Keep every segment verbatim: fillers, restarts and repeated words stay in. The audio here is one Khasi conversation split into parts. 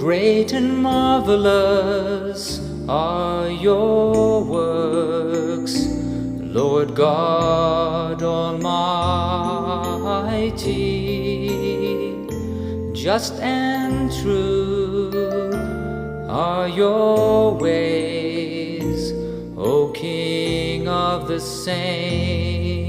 Great and marvelous are your works, Lord God Almighty. Just and true are your ways, O King of the saints.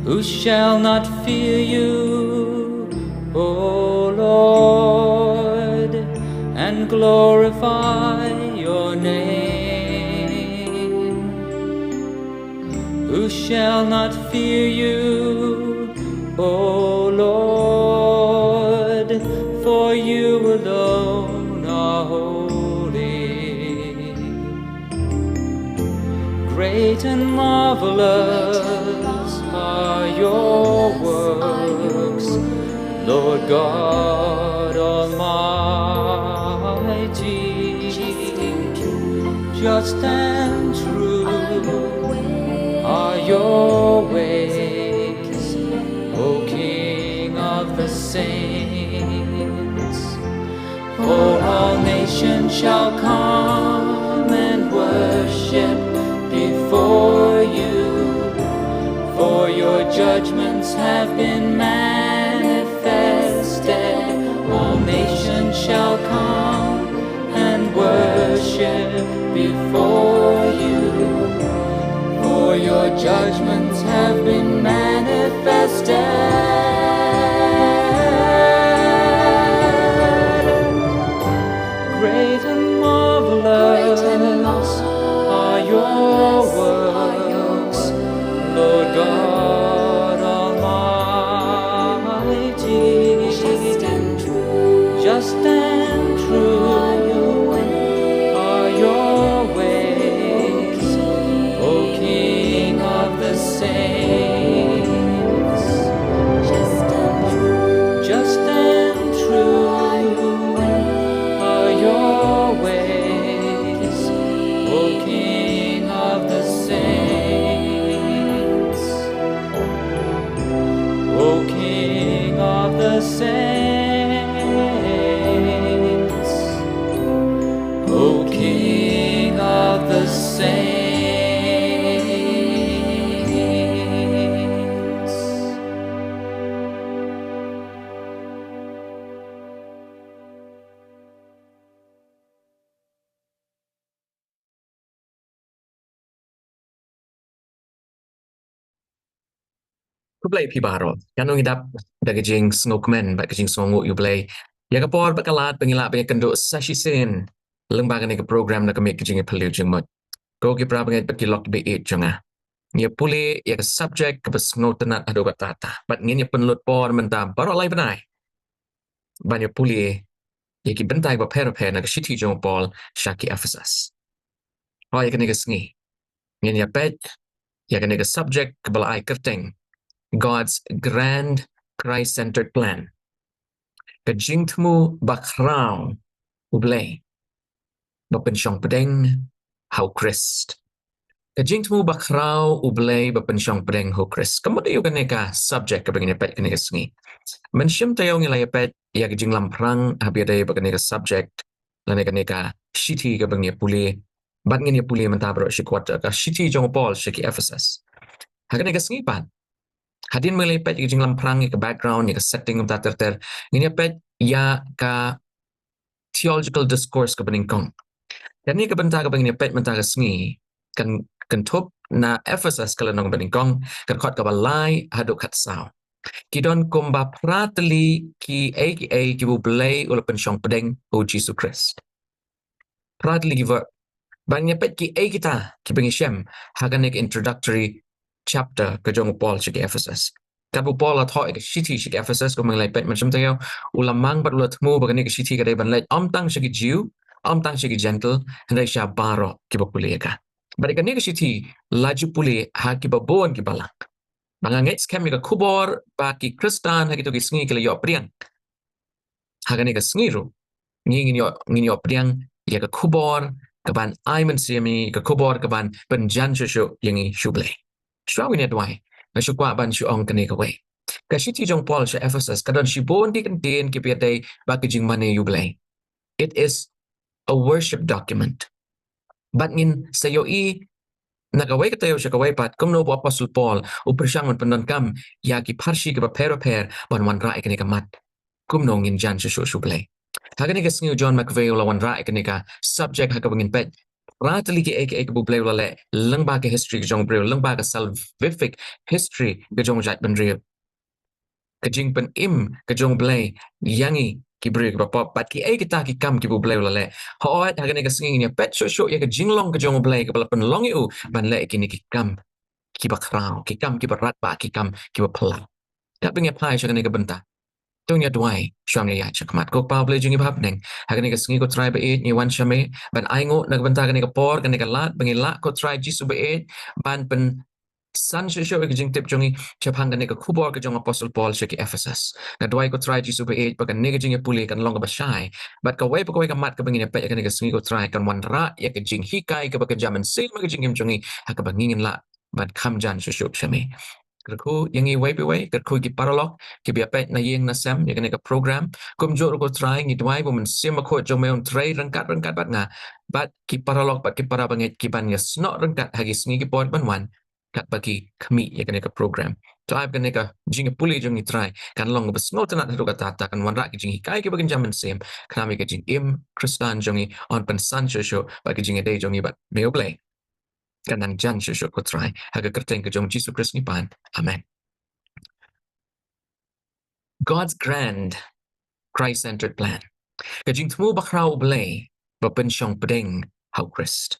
Who shall not fear you, O Lord, and glorify your name? Who shall not fear you, O Lord, for you alone are holy. Great and marvelous are your works, Lord God Almighty. Just and true are your ways, O King of the saints. For all nations shall come and worship before you, for your judgments have been manifested. All nations shall come and worship before you, for your judgments have been manifested. Great and marvelous are your works, Lord God Almighty. Just and true are your ways, O King of the saints. Just and true are your ways, O King of the saints. O King of the saints, O King of the saints. Khublei phi baroh. Kan ong i dap da ka jingsngewkmen bad ka jingsngewnguh ïa U Blei ïa ka por bad ka lad ba ngi lah ban ïakynduh sa shisien lyngba kane ka program na ka mic ka Jingïaphylliew Jingmut. Ko ki para bangeit bad ki lok kiba ïeit jong nga, ngi ïa pule ïa ka subject kaba sngewtynnat haduh katta katta bad ngin ïa pynlut por mynta baroh lai bnai ban ïa pule ïa ki bynta kiba pher bapher na ka shithi jong u Paul sha ki Ephesus. Hooid, ïa kane ka sngi ngin ïa peit ïa kane ka subject kaba la ai kyrteng God's Grand Christ-Centered Plan. Ka jingthmu bakhraw U Blei ba pynshong pdeng ha U Khrist. Ka jingthmu bakhraw U Blei ba pynshong pdeng ha U Khrist. Ka mut aïu kane ka subject kaba ngin ïa peit kane ka sngi? Mynshwa taïew ngi la ïa peit ïa ka jinglamphrang haba ïadei bad kane ka subject lane kane ka shithi kaba ngin ïa pule bad ngin ïa pule mynta baroh shi kwata, ka shithi jong u Paul sha ki Ephesus. Ha kane ka sngi pat, hadien ba ngi la ïa peit ïa ka jinglamphrang, ïa ka background, ïa ka setting mynta ter ter, ngin ïa peit ïa ka theological discourse kaba nyngkong. Kane ka bynta kaba ngin ïa peit mynta ka sngi kan kynthup na Ephesus ka lynnong ba nyngkong, ka dkhot kaba lai haduh khatsaw. Ki don kumba phra tylli kiei kiei kiba U Blei u la pynshong pdeng ha U Jisu Khrist. Phra tylli ki verb. Bad ngin ïa peit kiei kita kiba ngi shem ha kane ka introductory chapter ka jong u Paul sha ki Ephesus. Katba u Paul u la thoh ïa ka shithi sha ki Ephesus, kumba ngi la ïa peit mynshwa taïew, u la mang bad u la thmu ba kane ka shithi ka dei ban leit ym tang sha ki Jiw, ym tang sha ki Jentil, hynrei sha baroh kiba pule ïa ka. Bad ïa kane ka shithi la ju pule ha kiba bun ki balang. Ba nga ngeit skhem ïa ka khubor ba ki Khristan ha kito ki sngi ki la ïoh pdiang, ha kane ka sngi ruh ngi ngin ïoh, ngin ïoh pdiang ïa ka khubor kaban ai mynsiem ïa ngi, ka khubor kaban pynjan shuh shuh ïa ngi sha U Blei. Shuwa ngin ïa duwai, nga shu kwah ban shu ong kane kawei. Ka shithi jong Paul sha Ephesus ka don shibun ki kyntien kiba ïadei bad ka jingmane ïa U Blei. It is a worship document. Bad ngin sa ïohi na kawei ka taïew sha kawei pat kumno ba u Apostol Paul u pyrshang ban pyndonkam ïa ki pharshi kiba pher bapher ban wanrah ïa kane ka mat. Kumno ngin jan shuh shuh sha U Blei. Ha kane ka sngi u John McVeigh u la wanrah ïa kane ka subject ha kaba ngin peit phra tylli kiei kiei kiba U Blei u la leh lyngba ka history ka jong u briew, lyngba ka salvific history ka jong u jaitbynriew. Ka jingpynim ka jong U Blei ïa ngi ki briew kiba pop, bad kiei kita ki kam kiba U Blei u la leh. Hooid, ha kane ka sngi ngin ïa peit shuh shuh ïa ka jinglong ka jong U Blei kaba la pynlong ïa u ban leh ïa kine ki kam kiba khraw, ki kam kiba radbah, ki kam kiba phylla. Katba ngi ïa phai sha kane ka bynta, to ngin ïa duwai shuwa ban ïaid shakhmat. Ko Pa U Blei jong ngi ba ha bneng, ha kane ka sngi ko Trai ba ïeit ngi wan sha me ban ainguh na ka bynta kane ka por, kane ka lad ba ngi lah ko Trai Jisu ba ïeit ban pynsan shuh shuh ïa ka jingtip jong ngi shaphang kane ka khubor ka jong u Apostol Paul sha ki Ephesus. Nga duwai ko Trai Jisu ba ïeit ba kane ka jingïapule kan long kaba shai, bad kawei pa kawei ka mat kaba ngin ïa peit ha kane ka sngi ko Trai kan wanrah ïa ka jinghikai kaba kynja mynsiem ha ka jingim jong ngi, ha kaba ngi ngin lah ban kham jan shuh shuh sha me. Kyrkhu ïa ngi iwei pa iwei, kyrkhu ïa ki paralok kiba ïa peit na ïing na sem ïa kane ka program. Kumjuh ruh ko Trai ngi duwai ba U Mynsiem Bakhuid jong me un trei ryngkat ryngkat bad nga, bad ki paralok bad ki para bangeit kiban ïasnoh ryngkat ha ki sngi ki por ban wan, katba ki khmih ïa kane ka program. To ai ba kane ka jingïapule jong ngi Trai kan long kaba sngewtynnat haduh katta katta, kan wanrah ki jinghikai kiba kynja mynsiem, khnang ba ka jingim Khristan jong ngi kan pynsan shuh shuh bad ka jingïadei jong ngi bad me U Blei kan nang jan shuh shuh ko Trai. Ha ka kyrteng ka jong U Jisu Khrist ngi pan. Amen. God's grand Christ-centered plan. Ka jingthmu bakhraw U Blei ba pynshong pdeng ha U Khrist.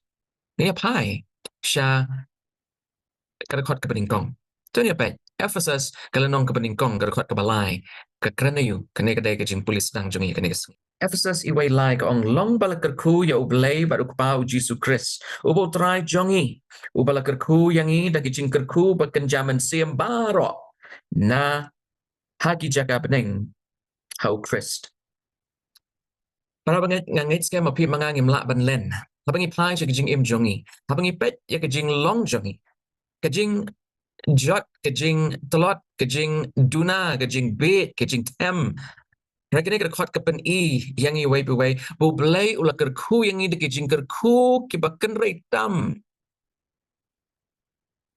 Ngin ïa phai sha ka dkhot kaba nyngkong. To ngin ïa peit Ephesus ka lynnong kaba nyngkong, ka dkhot kaba lai. Ka kren aïu? Kane ka dei ka jingpule sdang jong ngi kane ka sngi. Ephesus wei lai ka ong, long ba la kyrkhu ïa U Blei bad U Kpa U Jisu Khrist, uba U Trai jong ngi, uba la kyrkhu ïa ngi da ki jingkyrkhu ba kynja mynsiem baroh na ha ki jaka bneng ha U Khrist. Para bangeit, nga ngeit skhem ma phi ma nga ngim lah ban len haba ngi phai sha ka jingim jong ngi, haba ngi peit ïa ka jinglong jong ngi, ka jingjot, ka jingtlot, ka jingduna, ka jingbieit, ka jingthem. Hynrei kane ka dkhot ka pyni ïa ngi iwei pa iwei ba U Blei u la kyrkhu ïa ngi da ki jingkyrkhu kiba kynrei tam.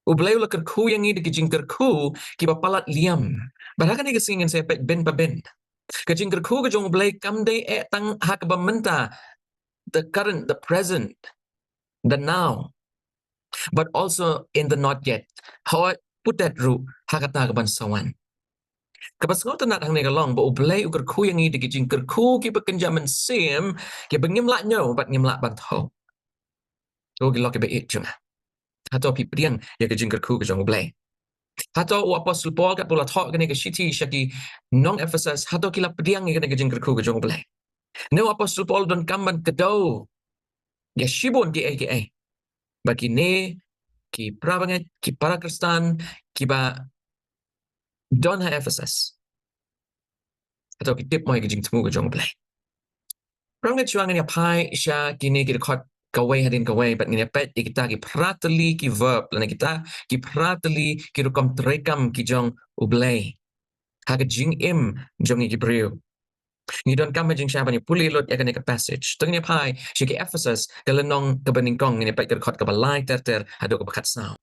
U Blei u la kyrkhu ïa ngi da ki jingkyrkhu kiba palat liam. Bad ha kane ka sngi ngin sa peit bynta bynta. Ka jingkyrkhu ka jong U Blei kam dei eh tang ha kaba mynta, the current, the present, the now, but also in the not yet. Hooid, putet ruh ha kata kaban sa wan. Kaba sngewtynnat hangne ka long ba U Blei u kyrkhu ïa ngi da ki jingkyrkhu kiba kynja mynsiem, kiba ngim lah ñiew bad ngim lah ban thew. Ko ki lok kiba ïeit jong nga, hato phi pdiang ïa ka jingkyrkhu ka jong U Blei? Hato u Apostol Paul katba u la thoh kane ka shithi sha ki nong Ephesus, hato ki la pdiang ïa kane ka jingkyrkhu ka jong U Blei? Ne u Apostol Paul donkam ban kdew ïa shibun kiei kiei ba kine ki para bangeit, ki para Khristan kiba don ha Ephesus, hato ki tip mo ïa ka jingthmu ka jong U Blei? Para bangeit, shuwa ngin ïa phai sha kine ki dkhot kawei hadien kawei bad ngin ïa peit ïa kita ki phra tylli ki verb lane kita ki phra tylli ki rukom treikam ki jong U Blei ha ka jingim jong ngi ki briew. Ngi donkam ha jingshai ban ïa pule lut ïa kane ka passage. To ngin ïa phai sha ki Ephesus ka lynnong kaba nyngkong, ngin ïa peit ka dkhot kaba lai ter ter haduh kaba khatsaw.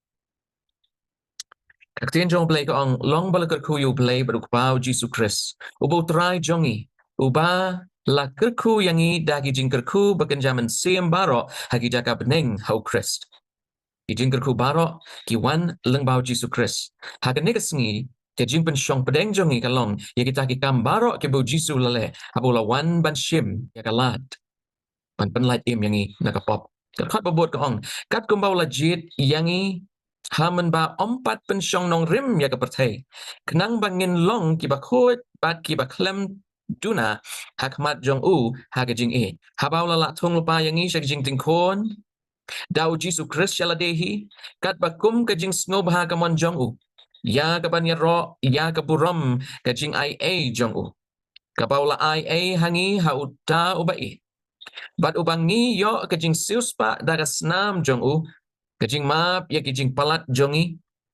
Ka ktien jong U Blei ka ong, long ba la kyrkhu ïa U Blei bad U Kpa U Jisu Khrist, uba U Trai jong ngi, uba la kyrkhu ïa ngi da ki jingkyrkhu ba kynja mynsiem baroh ha ki jaka bneng ha U Khrist. Ki jingkyrkhu baroh ki wan lyngba U Jisu Khrist. Ha kane ka sngi ka jingpynshong pdeng jong ngi ka long ïa kita ki kam baroh kiba U Jisu u la leh haba u la wan ban shim ïa ka lad, ban pynlait im ïa ngi na ka pop. Ka dkhot ba bud ka ong, katkum ba u la jied ïa ngi ha mynba ym pat pynshong nongrim ïa ka pyrthei, khnang ba ngin long kiba khuid bad kiba khlem duna ha khmat jong u ha ka jingïeit, haba u la lah thung lypa ïa ngi sha ka jingtyngkhun da U Jisu Khrist sha lade hi, katba kum ka jingsngewbha ka mon jong u, ïa kaban ïaroh ïa ka burom ka jingaiei jong u, kaba u la aiei ha ngi ha uta uba ïeit, bad uba ngi ïoh ka jingsiewspah da ka snam jong u, ka jingmap ïa ki jingpalat jong ngi,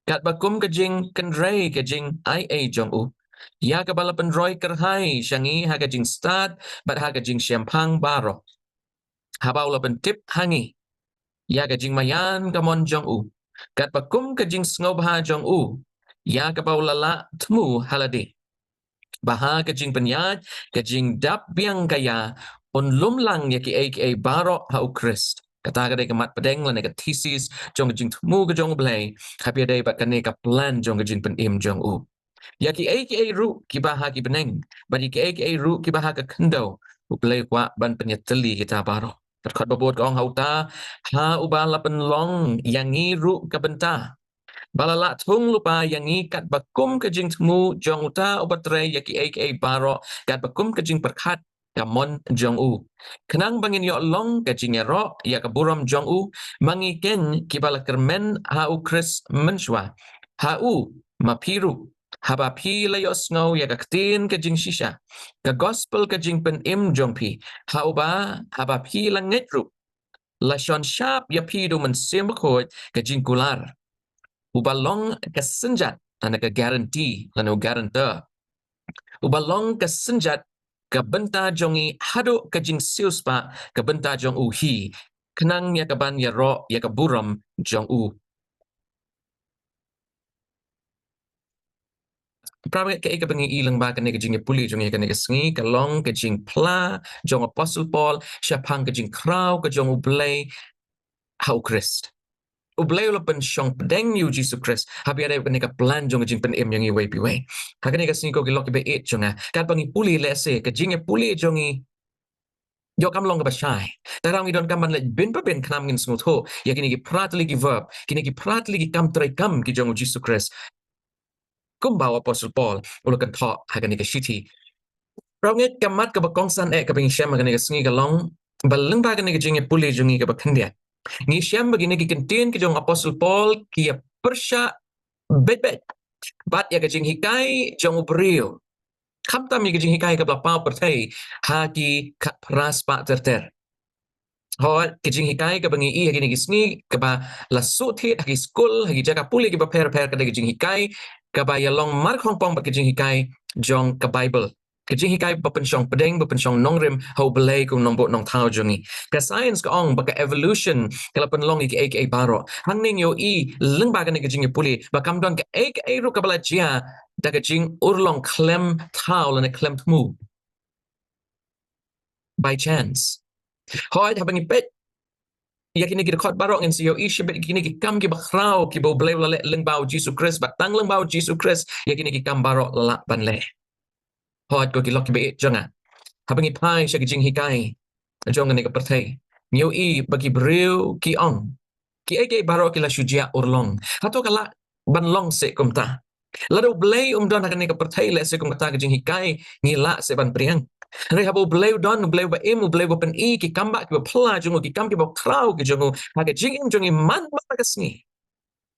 katba kum ka jingkynrei ka jingaiei jong u, ïa kaba la pynroi kyrhai sha ngi ha ka jingstad bad ha ka jingshemphang baroh, haba u la pyntip ha ngi ïa ka jingmaïan kamon jong u, katba kum ka jingsngewbha jong u, ïa kaba u la lah thmu ha lade, ba ha ka jingpynïaid, ka jingdap biang ka ïa, un lum lang ïa kiei kiei baroh ha U Khrist. Kata ka dei ka mat pdeng lane ka thesis jong ka jingthmu ka jong U Blei, haba ïadei bad kane ka plan jong ka jingpynim jong u. Ïa kiei kiei ruh kiba ha ki bneng, bad ïa kiei kiei ruh kiba ha ka khyndew, U Blei u kwah ban pynïatylli kita baroh. Ka dkhot babud ka ong, ha uta, ha uba la pynlong ïa ngi ruh ka bynta, ba la lah thung lypa ïa ngi katba kum ka jingthmu jong uta uba trei ïa kiei kiei baroh katba kum ka jingpyrkhat kamon jong u, khnang ba ngin ïoh long ka jingïaroh ïa ka burom jong u, ma ngi keiñ kiba la kyrmen ha U Khrist mynshuwa. Ha u, ma phi ruh, haba phi la ïohsngew ïa ka ktien ka jingshisha, ka gospel ka jingpynim jong phi, ha uba, haba phi la ngeit ruh, la shon shap ïa phi da U Mynsiem Bakhuid ka jingkular, uba long ka synjat, lane ka guarantee, lane u guarantor, uba long ka synjat ka bynta jong ngi haduh ka jingsiewspah ka bynta jong u hi, khnang ïa kaban ïaroh ïa ka burom jong u. Para bangeit, kaei kaba ngi i lyngba kane ka jingïapule jong ngi ha kane ka sngi ka long ka jingphla jong u Apostol Paul shaphang ka jingkhraw ka jong U Blei ha U Khrist. U Blei u la pynshong pdeng ïa U Jisu Khrist haba ïadei bad kane ka plan jong ka jingpynim ïa ngi iwei pa iwei. Ha kane ka sngi, ko ki lok kiba ïeit jong nga, katba ngi pule, lehse ka jingïapule jong ngi ïoh kam long kaba shai. Te haba ngi donkam ban leit bynta bynta, khnang ngin sngewthuh ïa kine ki phra tylli ki verb, kine ki phra tylli ki kam treikam ki jong U Jisu Khrist, kumba u Apostol Paul u la kynthoh ha kane ka shithi. Para bangeit, ka mat kaba kongsan eh kaba ngi shem ha kane ka sngi ka long ba lyngba kane ka jingïapule jong ngi kaba khyndiat, ngi shem ba kine ki kyntien ki jong u Apostol Paul ki ïa pyrshah beit beit bad ïa ka jinghikai jong u briew, khamtam ïa ka jinghikai kaba la paw pyrthei ha ki khatphra spah ter ter. Hooid, ka jinghikai kaba ngi i ha kine ki sngi kaba la shu thied ha ki skul, ha ki jaka pule kiba pher pher, ka dei ka jinghikai kaba ïalong markhongpong bad ka jinghikai jong ka Baibl, ka jinghikai ba pynshong pdeng, ba pynshong nongrim ha U Blei kum u nongbuh nongthaw jong ngi. Ka science ka ong ba ka evolution ka la pynlong ïa kiei kiei baroh. Hangne ngi ïohi lyngba kane ka jingïapule ba kam don kaei kaei ruh kaba la jia da ka jingurlong khlem thaw lane khlem thmu, by chance. Hooid, haba ngi peit ïa kine ki dkhot baroh, ngin sa ïohi shibit kine ki kam kiba khraw kiba U Blei u la leh lyngba U Jisu Khrist, bad tang lyngba U Jisu Khrist ïa kine ki kam baroh la lah ban leh. Hooid, ko ki lok kiba ïeit jong nga, haba ngi phai sha ka jinghikai jong kane ka pyrthei, ngi ïohi ba ki briew ki ong, kiei kiei baroh ki la shu jia urlong. Hato ka lah ban long seh kumta? Lada U Blei um don ha kane ka pyrthei, lehse kum kata ka jinghikai ngi lah seh ban pdiang. Hynrei haba U Blei u don, U Blei uba im, U Blei uba pyni ki kam ba kiba phylla jong u, ki kam kiba khraw ki jong u ha ka jingim jong ngi man man la ka sngi,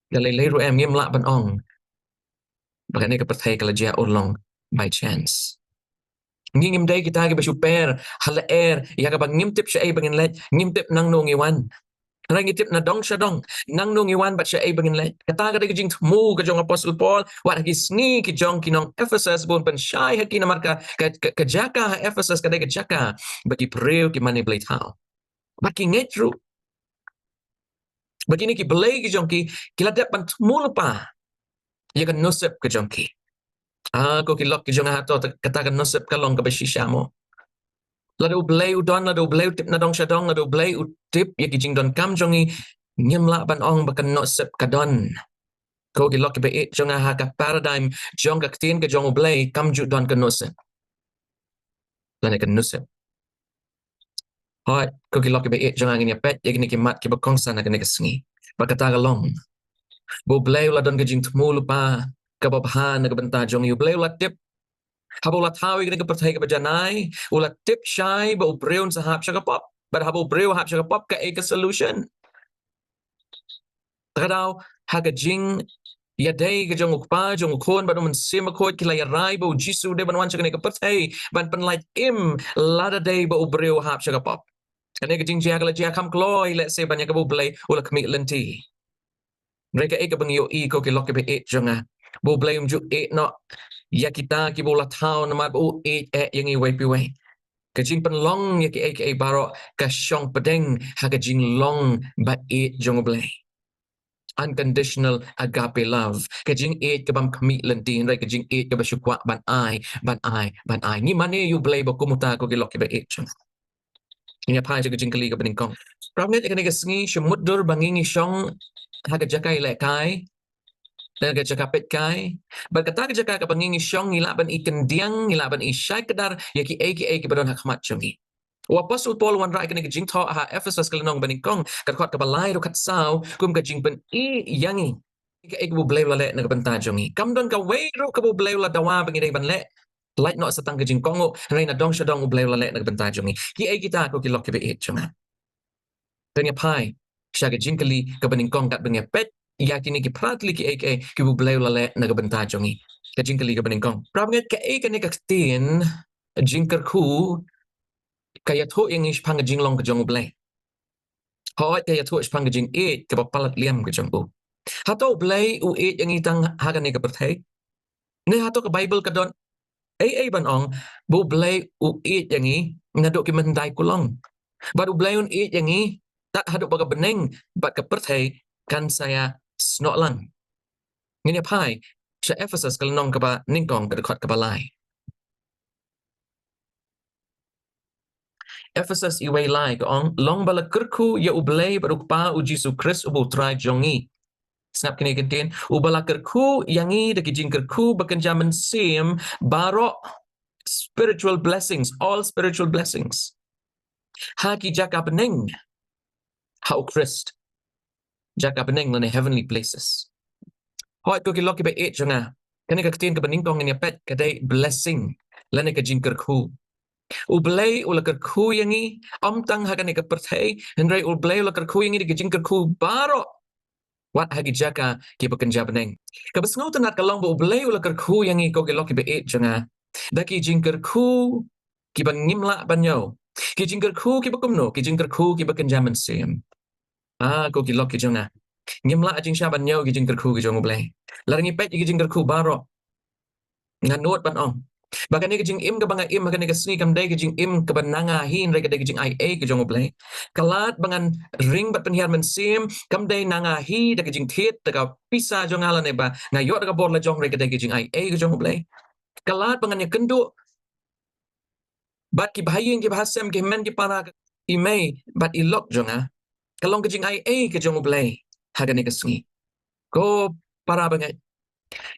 ka lei lei ruh em ngim lah ban ong ba kane ka pyrthei ka la jia urlong by chance. Ngi ngim dei kita kiba shu per ha lyer ïa kaba ngim tip shaei ba ngin leit, ngim tip nangno ngi wan. Hynrei ngi tip na dong sha dong nangno ngi wan bad shaei ba ngin leit. Kata ka dei ka jingthmu ka jong u Apostol Paul wat ha ki sngi ki jong ki nong Ephesus, ba un pynshai ha ki namar ka, ka, ka, ka jaka ha Ephesus ka dei ka jaka ba ki briew ki mane blei thaw, bad ki ngeit ruh ba kine ki blei ki jong ki ki la dep ban thmu lypa ïa ka nusip ka jong ki. Ah, ko ki lok ki jong nga, hato kata ka nusip ka long kaba shisha mo? Lada U Blei u don, lada U Blei u tip na dong sha dong, lada U Blei u tip ïa ki jingdonkam jong ngi, ngim lah ban ong ba ka nusip ka don. Ko ki lok kiba ïeit jong nga, ha ka paradigm jong ka ktien ka jong U Blei kam ju don ka nusip lane ka nusip. Hooid, ko ki lok kiba ïeit jong nga, ngin ïa peit ïa kine ki mat kiba kongsan ha kane ka sngi. Bad kata ka long ba U Blei u la don ka jingthmu lypa kaba bha na ka bynta jong ngi. U Blei u la tip, haba u la thaw ïa kane ka pyrthei kaba janai, u la tip shai ba u briew un sa hap sha ka pop. Bad haba u briew u hap sha ka pop, kaei ka solution? Te ka daw, ha ka jingïadei ka jong U Kpa, jong U Khun bad U Mynsiem Bakhuid, ki la ïa rai ba U Jisu u dei ban wan sha kane ka pyrthei ban pynlait im lada dei ba u briew u hap sha ka pop. Kane ka jingjia ka la jia kham kloi lehse ban ïa kaba U Blei u la khmih lynti. Hynrei kaei kaba ngi ïohi ko ki lok kiba ïeit jong nga, ba U Blei um ju ïeit noh ïa kita kiba u la thaw namar ba u ïeit eh ïa ngi wei pa wei. Ka jingpynlong ïa kiei kiei baroh ka shong pdeng ha ka jinglong ba ïeit jong U Blei. Unconditional agape love. Ka jingïeit kabym khmih lynti, hynrei ka jingïeit kaba shu kwah ban ai, ban ai, ban ai. Ngi mane ïa U Blei ba kum uta ko ki lok kiba ïeit jong nga. Ngi ïa phai sha ka jingkylli kaba nyngkong. Para bangeit, ïa kane ka sngi shu mutdur ba ngi ngi shong ha ka jaka ïalehkai, ha ka jaka peitkai. Bad kata ka jaka kaba ngi ngi shong ngi lah ban i kyndiang, ngi lah ban i shai kdar ïa kiei kiei kiba don ha khmat jong ngi. U Apostol Paul u wanrah ïa kane ka jingthoh ha Ephesus ka lynnong ba nyngkong, ka dkhot kaba lai ruh khatsaw, kum ka jingpyni ïa ngi kaei kaba U Blei u la leh na ka bynta jong ngi. Kam don kawei ruh kaba U Blei u la dawa ba ngi dei ban leh. Lait noh sa tang ka jingkohnguh, hynrei na dong sha dong U Blei u la leh na ka bynta jong ngi. Kiei kita ko ki lok kiba ïeit jong nga? Te ngi ïa phai sha ka jingkylli kaba nyngkong katba ngi ïa peit ïa kine ki phra tylli kiei kiei kiba U Blei u la leh na ka bynta jong ngi. Ka jingkylli kaba nyngkong. Para bangeit, kaei kane ka ktien jingkyrkhu ka ïathuh ïa ngi shaphang ka jinglong ka jong U Blei? Hooid, ka ïathuh shaphang ka jingïeit kaba palat liam ka jong u. Hato U Blei u ïeit ïa ngi tang ha kane ka pyrthei? Ne hato ka Baibl ka don ei ei ban ong ba U Blei u ïeit ïa ngi naduh ki mynhyndai kulong? Bad U Blei un ïeit ïa ngi tad haduh ba ka bneng bad ka pyrthei kan sa ïa snoh lang. Ngin ïa phai sha Ephesus ka lynnong kaba nyngkong, ka dkhot kaba lai. Ephesus wei lai ka ong, long ba la kyrkhu ïa U Blei bad U Kpa U Jisu Khrist uba U Trai jong ngi. Sngap kine ki ktien, uba la kyrkhu ïa ngi da ki jingkyrkhu ba kynja mynsiem baroh, spiritual blessings, all spiritual blessings, ha ki jaka bneng ha U Khrist. Jaka bneng lane heavenly places. Hooid ko ki lok kiba ïeit jong nga, kane ka ktien kaba nyngkong ngin ïa peit ka dei blessing lane ka jingkyrkhu. U Blei u la kyrkhu ïa ngi, ym tang ha kane ka pyrthei, hynrei U Blei u la kyrkhu ïa ngi da ki jingkyrkhu baroh wat ha ki jaka kiba kynja bneng. Kaba sngewtynnat ka long ba U Blei u la kyrkhu ïa ngi ko ki lok kiba ïeit jong nga da ki jingkyrkhu kiba ngim lah ban ñiew. Ki jingkyrkhu kiba kumno? Ki jingkyrkhu kiba kynja mynsiem. Ah, ko ki lok ki jong nga, ngim lah jingshah ban ñiew ki jingkyrkhu ki jong U Blei. Lada ngi peit ïa ki jingkyrkhu baroh, nga nud ban ong ba kane ka jingim kaba nga im ha kane ka sngi kam dei ka jingim kaba na nga hi, hynrei ka dei ka jingaiei ka jong U Blei. Ka lad ba ngan ring bad pynhiar mynsiem kam dei na nga hi da ka jingthied, da ka pisa jong nga lane ba nga ïoh da ka bor la jong, hynrei ka dei ka jingaiei ka jong U Blei. Ka lad ba ngan ïakynduh bad ki bahaïing ki bahasem, ki hynmen ki para, i mei bad i lok jong nga, ka long ka jingaiei ka jong U Blei ha kane ka sngi. Ko para bangeit,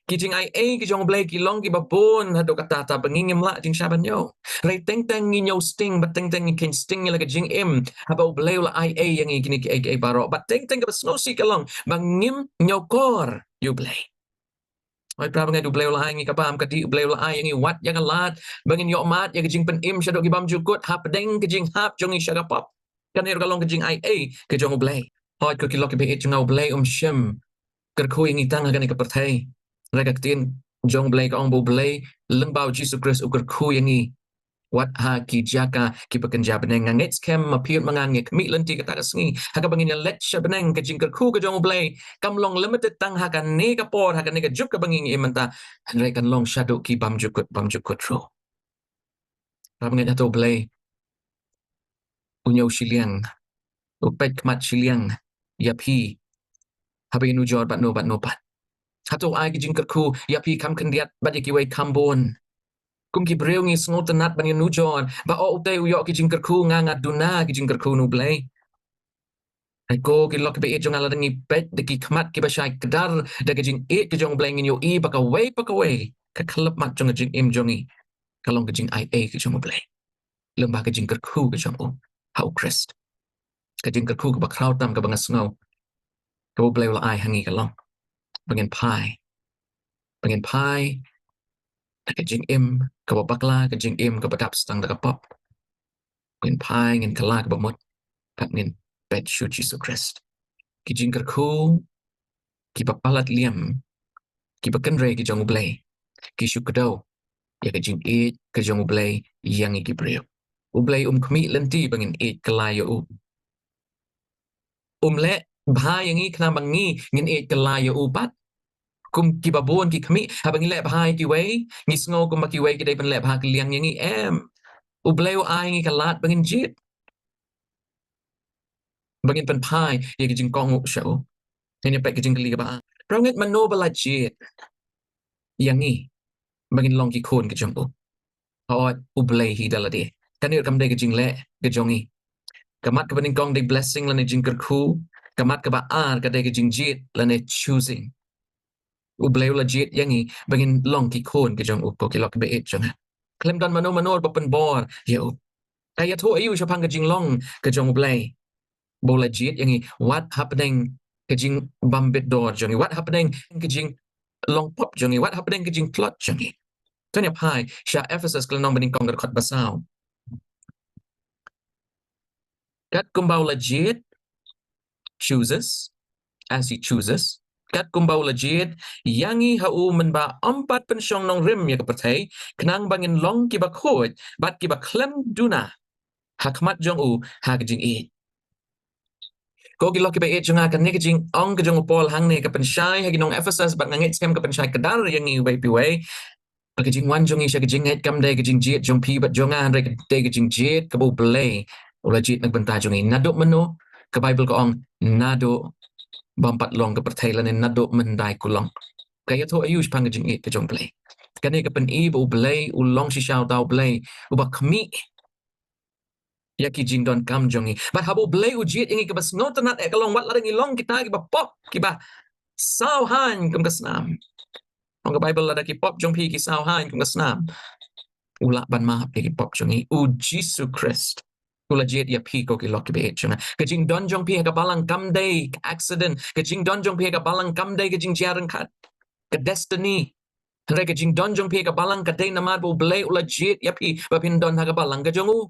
ki jingaiei ki jong U Blei ki long kiba bun haduh katta katta ba ngi ngim lah jingshah ban ñiew. Hynrei teng teng ngi ñiew sting bad teng teng ngi kheiñ sting ïa la ka jingim haba U Blei u la aiei ïa ngi kine kiei kiei baroh. Bad teng teng kaba sngewsih ka long ba ngim ñiewkor ïa U Blei. Hooid para bangeit, U Blei u la ai ngi ka bam ka dih, U Blei u la ai ïa ngi wat ïa ka lad ba ngin ïoh mad ïa ka jingpynim shaduh ki bymjukut hapdeng ka jinghap jong ngi sha ka pop. Kane ruh ka long ka jingaiei ka jong U Blei. Hooid ko ki lok kiba ïeit jong nga, U Blei um shym kyrkhu ïa ngi tang ha kane ka pyrthei. Hynrei ka ktien jong U Blei ka ong ba U Blei lyngba U Jisu Khrist u kyrkhu ïa ngi wat ha ki jaka kiba kynja bneng. Nga ngeit skhem ma phi bad ma nga ngi khmih lynti kata ka sngi ha kaba ngin ïa leit sha bneng. Ka jingkyrkhu ka jong U Blei kam long limited tang ha kane ka por, ha kane ka juk kaba ngi ngi im mynta, hynrei kan long shaduh ki bymjukut bymjukut ruh. Para bangeit, hato U Blei u ñiew shiliang, u peit khmat shiliang ïa phi haba ïanujor bad no bad no pat? Hato u ai ki jingkyrkhu ïa phi kham khyndiat bad ïa kiwei kham bun? Kum ki briew ngi sngewtynnat ban ïanujor ba, oh, utei u ïoh ki jingkyrkhu, nga nga duna ki jingkyrkhu na U Blei. Hynrei ko ki lok kiba ïeit jong nga, lada ngi peit da ki khmat kiba shai kdar da ka jingïeit ka jong U Blei, ngin ïohi ba kawei pa kawei ka khyllipmat jong ka jingim jong ngi ka long ka jingaiei ka jong U Blei lyngba ka jingkyrkhu ka jong u ha U Khrist. Ka jingkyrkhu kaba khraw tam kaba nga sngew kaba U Blei u la ai ha ngi ka long ba ngin phai, ba ngin phai na ka jingim kaba bakla, ka jingim kaba dap tang da ka pop. Ngin phai, ngin kylla kaba mut bad ngin peit sha U Jisu Khrist. Ki jingkyrkhu kiba palat liam, kiba kynrei ki jong U Blei, ki shu kdew ïa ka jingïeit ka jong U Blei ïa ngi ki briew. U Blei um khmih lynti ba ngin ïeit kylla ïa u. Um leh bha ïa ngi khnang ba ngi ngin ïeit kylla ïa u pat. Kum kiba bun ki khmih, haba ngi leh bha ïa kiwei, ngi sngew kumba kiwei ki dei ban leh bha kylliang ïa ngi. Em, U Blei u ai ngi ka lad ba ngin jied, ba ngin pynphai ïa ka jingkohnguh sha u. Ngin ïa peit ka jingkylli kaba ar. Para ngeit, mano ba la jied ïa ngi ba ngin long ki khun ki jong u? Hooid, U Blei hi da lade. Kane kam dei ka jingleh ka jong ngi. Ka mat kaba nyngkong dei blessing lane jingkyrkhu. Ka mat kaba ar ka dei ka jingjied lane choosing. U Blei u la jied ïa ngi ba ngin long ki khun ki jong u, ko ki lok kiba ïeit jong nga. Khlem don mano mano ba pynbor ïa u. Ka ïathuh aïu shaphang ka jinglong ka jong U Blei ba u la jied ïa ngi, wat hapdeng ka jingbym bit dor jong ngi, wat hapdeng ka jinglong pop jong ngi, wat hapdeng ka jingtlot jong ngi? To ngin ïa phai sha Ephesus ka lynnong ba nyngkong ka dkhot ba saw. Kat kumba u la jied, chooses, as he chooses. Kat kumba u la jied ïa ngi ha u mynba ym pat pynshong nongrim ïa ka pyrthei, khnang ba ngin long kiba khuid bad kiba khlem duna ha khmat jong u ha ka jingïeit. Ko ki lok kiba ïeit jong nga, kane ka jingong ka jong u Paul hangne ka pynshai ha ki nong Ephesus, bad nga ngeit skhem ka pynshai kdar ïa ngi uwei pa uwei. Ba ka jingwan jong ngi sha ka jingngeit kam dei ka jingjied jong phi bad jong nga, hynrei ka dei ka jingjied kaba U Blei u la jied na ka bynta jong ngi. Naduh mynno? Ka Baibl ka ong, naduh bym pat long ka pyrthei lane naduh myndai kulong. Ka ïathuh aïu shaphang ka jingïeit ka jong U Blei? Kane ka pyni ba U Blei u long shisha uta U Blei uba khmih ïa ki jingdonkam jong ngi. Bad haba U Blei u jied ïa ngi, kaba sngewtynnat eh ka long, wat lada ngi long kita kiba pop, kiba saw haiñ kum ka snam. Ong ka Baibl, lada ki pop jong phi ki saw haiñ kum ka snam, u lah ban map ïa ki pop jong ngi. U Jisu Khrist u la jied ïa phi, ko ki lok kiba ïeit jong nga. Ka jingdon jong phi ha ka balang kam dei ka accident. Ka jingdon jong phi ha ka balang kam dei ka jingjia ryngkat, ka destiny. Hynrei ka jingdon jong phi ha ka balang ka dei namar ba U Blei u la jied ïa phi ba phin don ha ka balang ka jong u.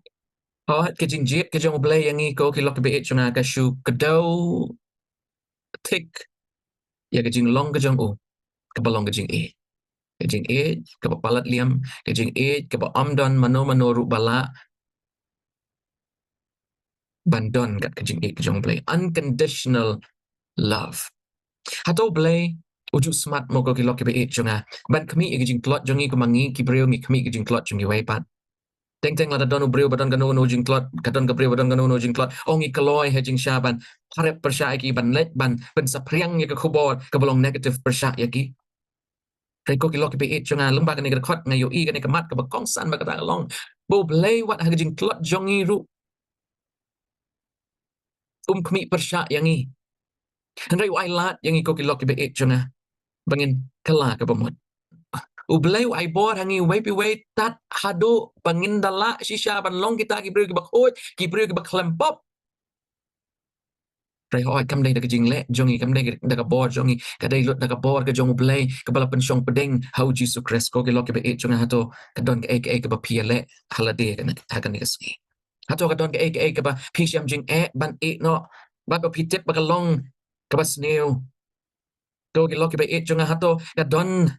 Hooid, ka jingjied ka jong U Blei ïa ngi, ko ki lok kiba ïeit jong nga, ka shu kdew thik ïa ka jinglong ka jong u kaba long ka jingïeit. Ka jingïeit kaba palat liam, ka jingïeit kaba ym don mano mano ruh ba lah ban don kat ka jingïeit ka jong U Blei. Unconditional love. Hato U Blei u ju smat mo, ko ki lok kiba ïeit jong nga, ban khmih ïa ka jingtlot jong ngi, kumba ngi ki briew ngi khmih ka jingtlot jong ngi uwei pat? Teng teng lada don u briew ba don kano kano jingtlot, ka don ka briew ba don kano kano jingtlot, ong ngi kloi ha jingshisha ban pharep pyrshah ïa ki, ban leit ban pynsaphriang ïa ka khubor kaba long negative pyrshah ïa ki. Hynrei ko ki lok kiba ïeit jong nga, lyngba kane ka dkhot nga ïohi kane ka mat kaba kongsan ba kata ka long ba U Blei wat ha ka jingtlot jong ngi ruh um khmih pyrshah ïa ngi. Hynrei u ai lad ïa ngi, ko ki lok kiba ïeit jong nga, ba ngin kylla kaba mut. U Blei u ai bor ha ngi uwei pa uwei tad haduh ba ngin da lah shisha ban long kita ki briew kiba khuid, ki briew kiba khlem pop. Hynrei hooid, kam dei da ka jingleh jong ngi, kam dei da ka bor jong ngi, ka dei lut da ka bor ka jong U Blei kaba la pynshong pdeng ha U Jisu Khrist. Ko ki lok kiba ïeit jong nga, hato ka don kaei kaei kaba phi ïaleh ha lade kane, ha kane ka sngi? Hato ka don kaei kaei kaba phi shem jingeh ban ïeh noh, bad ba phi tip ba ka long kaba sniew? Ko ki lok kiba ïeit jong nga, hato ka don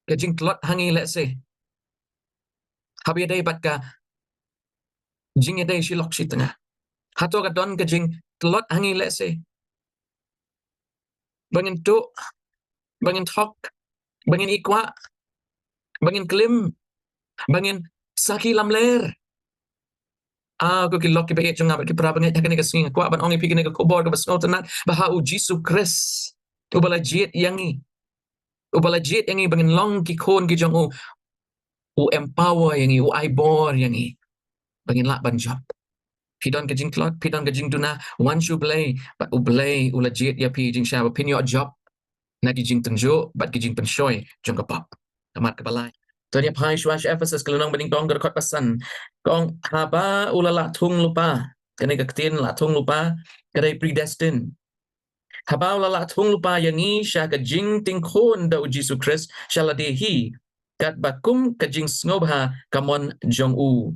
ka jingtlot ha ngi lehse haba ïadei bad ka jingïadei shi lok shi tnga? Hato ka don ka jingtlot ha ngi lehse ba ngin tuh, ba ngin thok, ba ngin ikwah, ba ngin klim, ba ngin sakhi lamler? Ah, ko ki lok kiba ïeit jong nga bad ki para bangeit, ha kane ka sngi nga kwah ban ong ïa phi kane ka khubor kaba sngewtynnat, ba ha U Jisu Khrist, uba la jied ïa ngi, uba la jied ïa ngi ba ngin long ki khun ki jong u, u empower ïa ngi, u ai bor ïa ngi ba ngin lah ban jop. Phi don ka jingtlot, phi don ka jingduna, wan sha U Blei, bad U Blei u la jied ïa phi jingshisha ba phin ïoh jop na ki jingtynjuh bad ki jingpynshoi jong ka pop. Ka mat kaba lai. To ngin ïa phai shuwa sha Ephesus ka lynnong ba nyngkong ka dkhot ba san. Ka ong, haba u la lah thung lypa. Kane ka ktien lah thung lypa ka dei predestined. Haba u la lah thung lypa ïa ngi sha ka jingtingkhun da U Jisu Khrist sha lade hi, katba kum ka jingsngewbha ka mon jong u.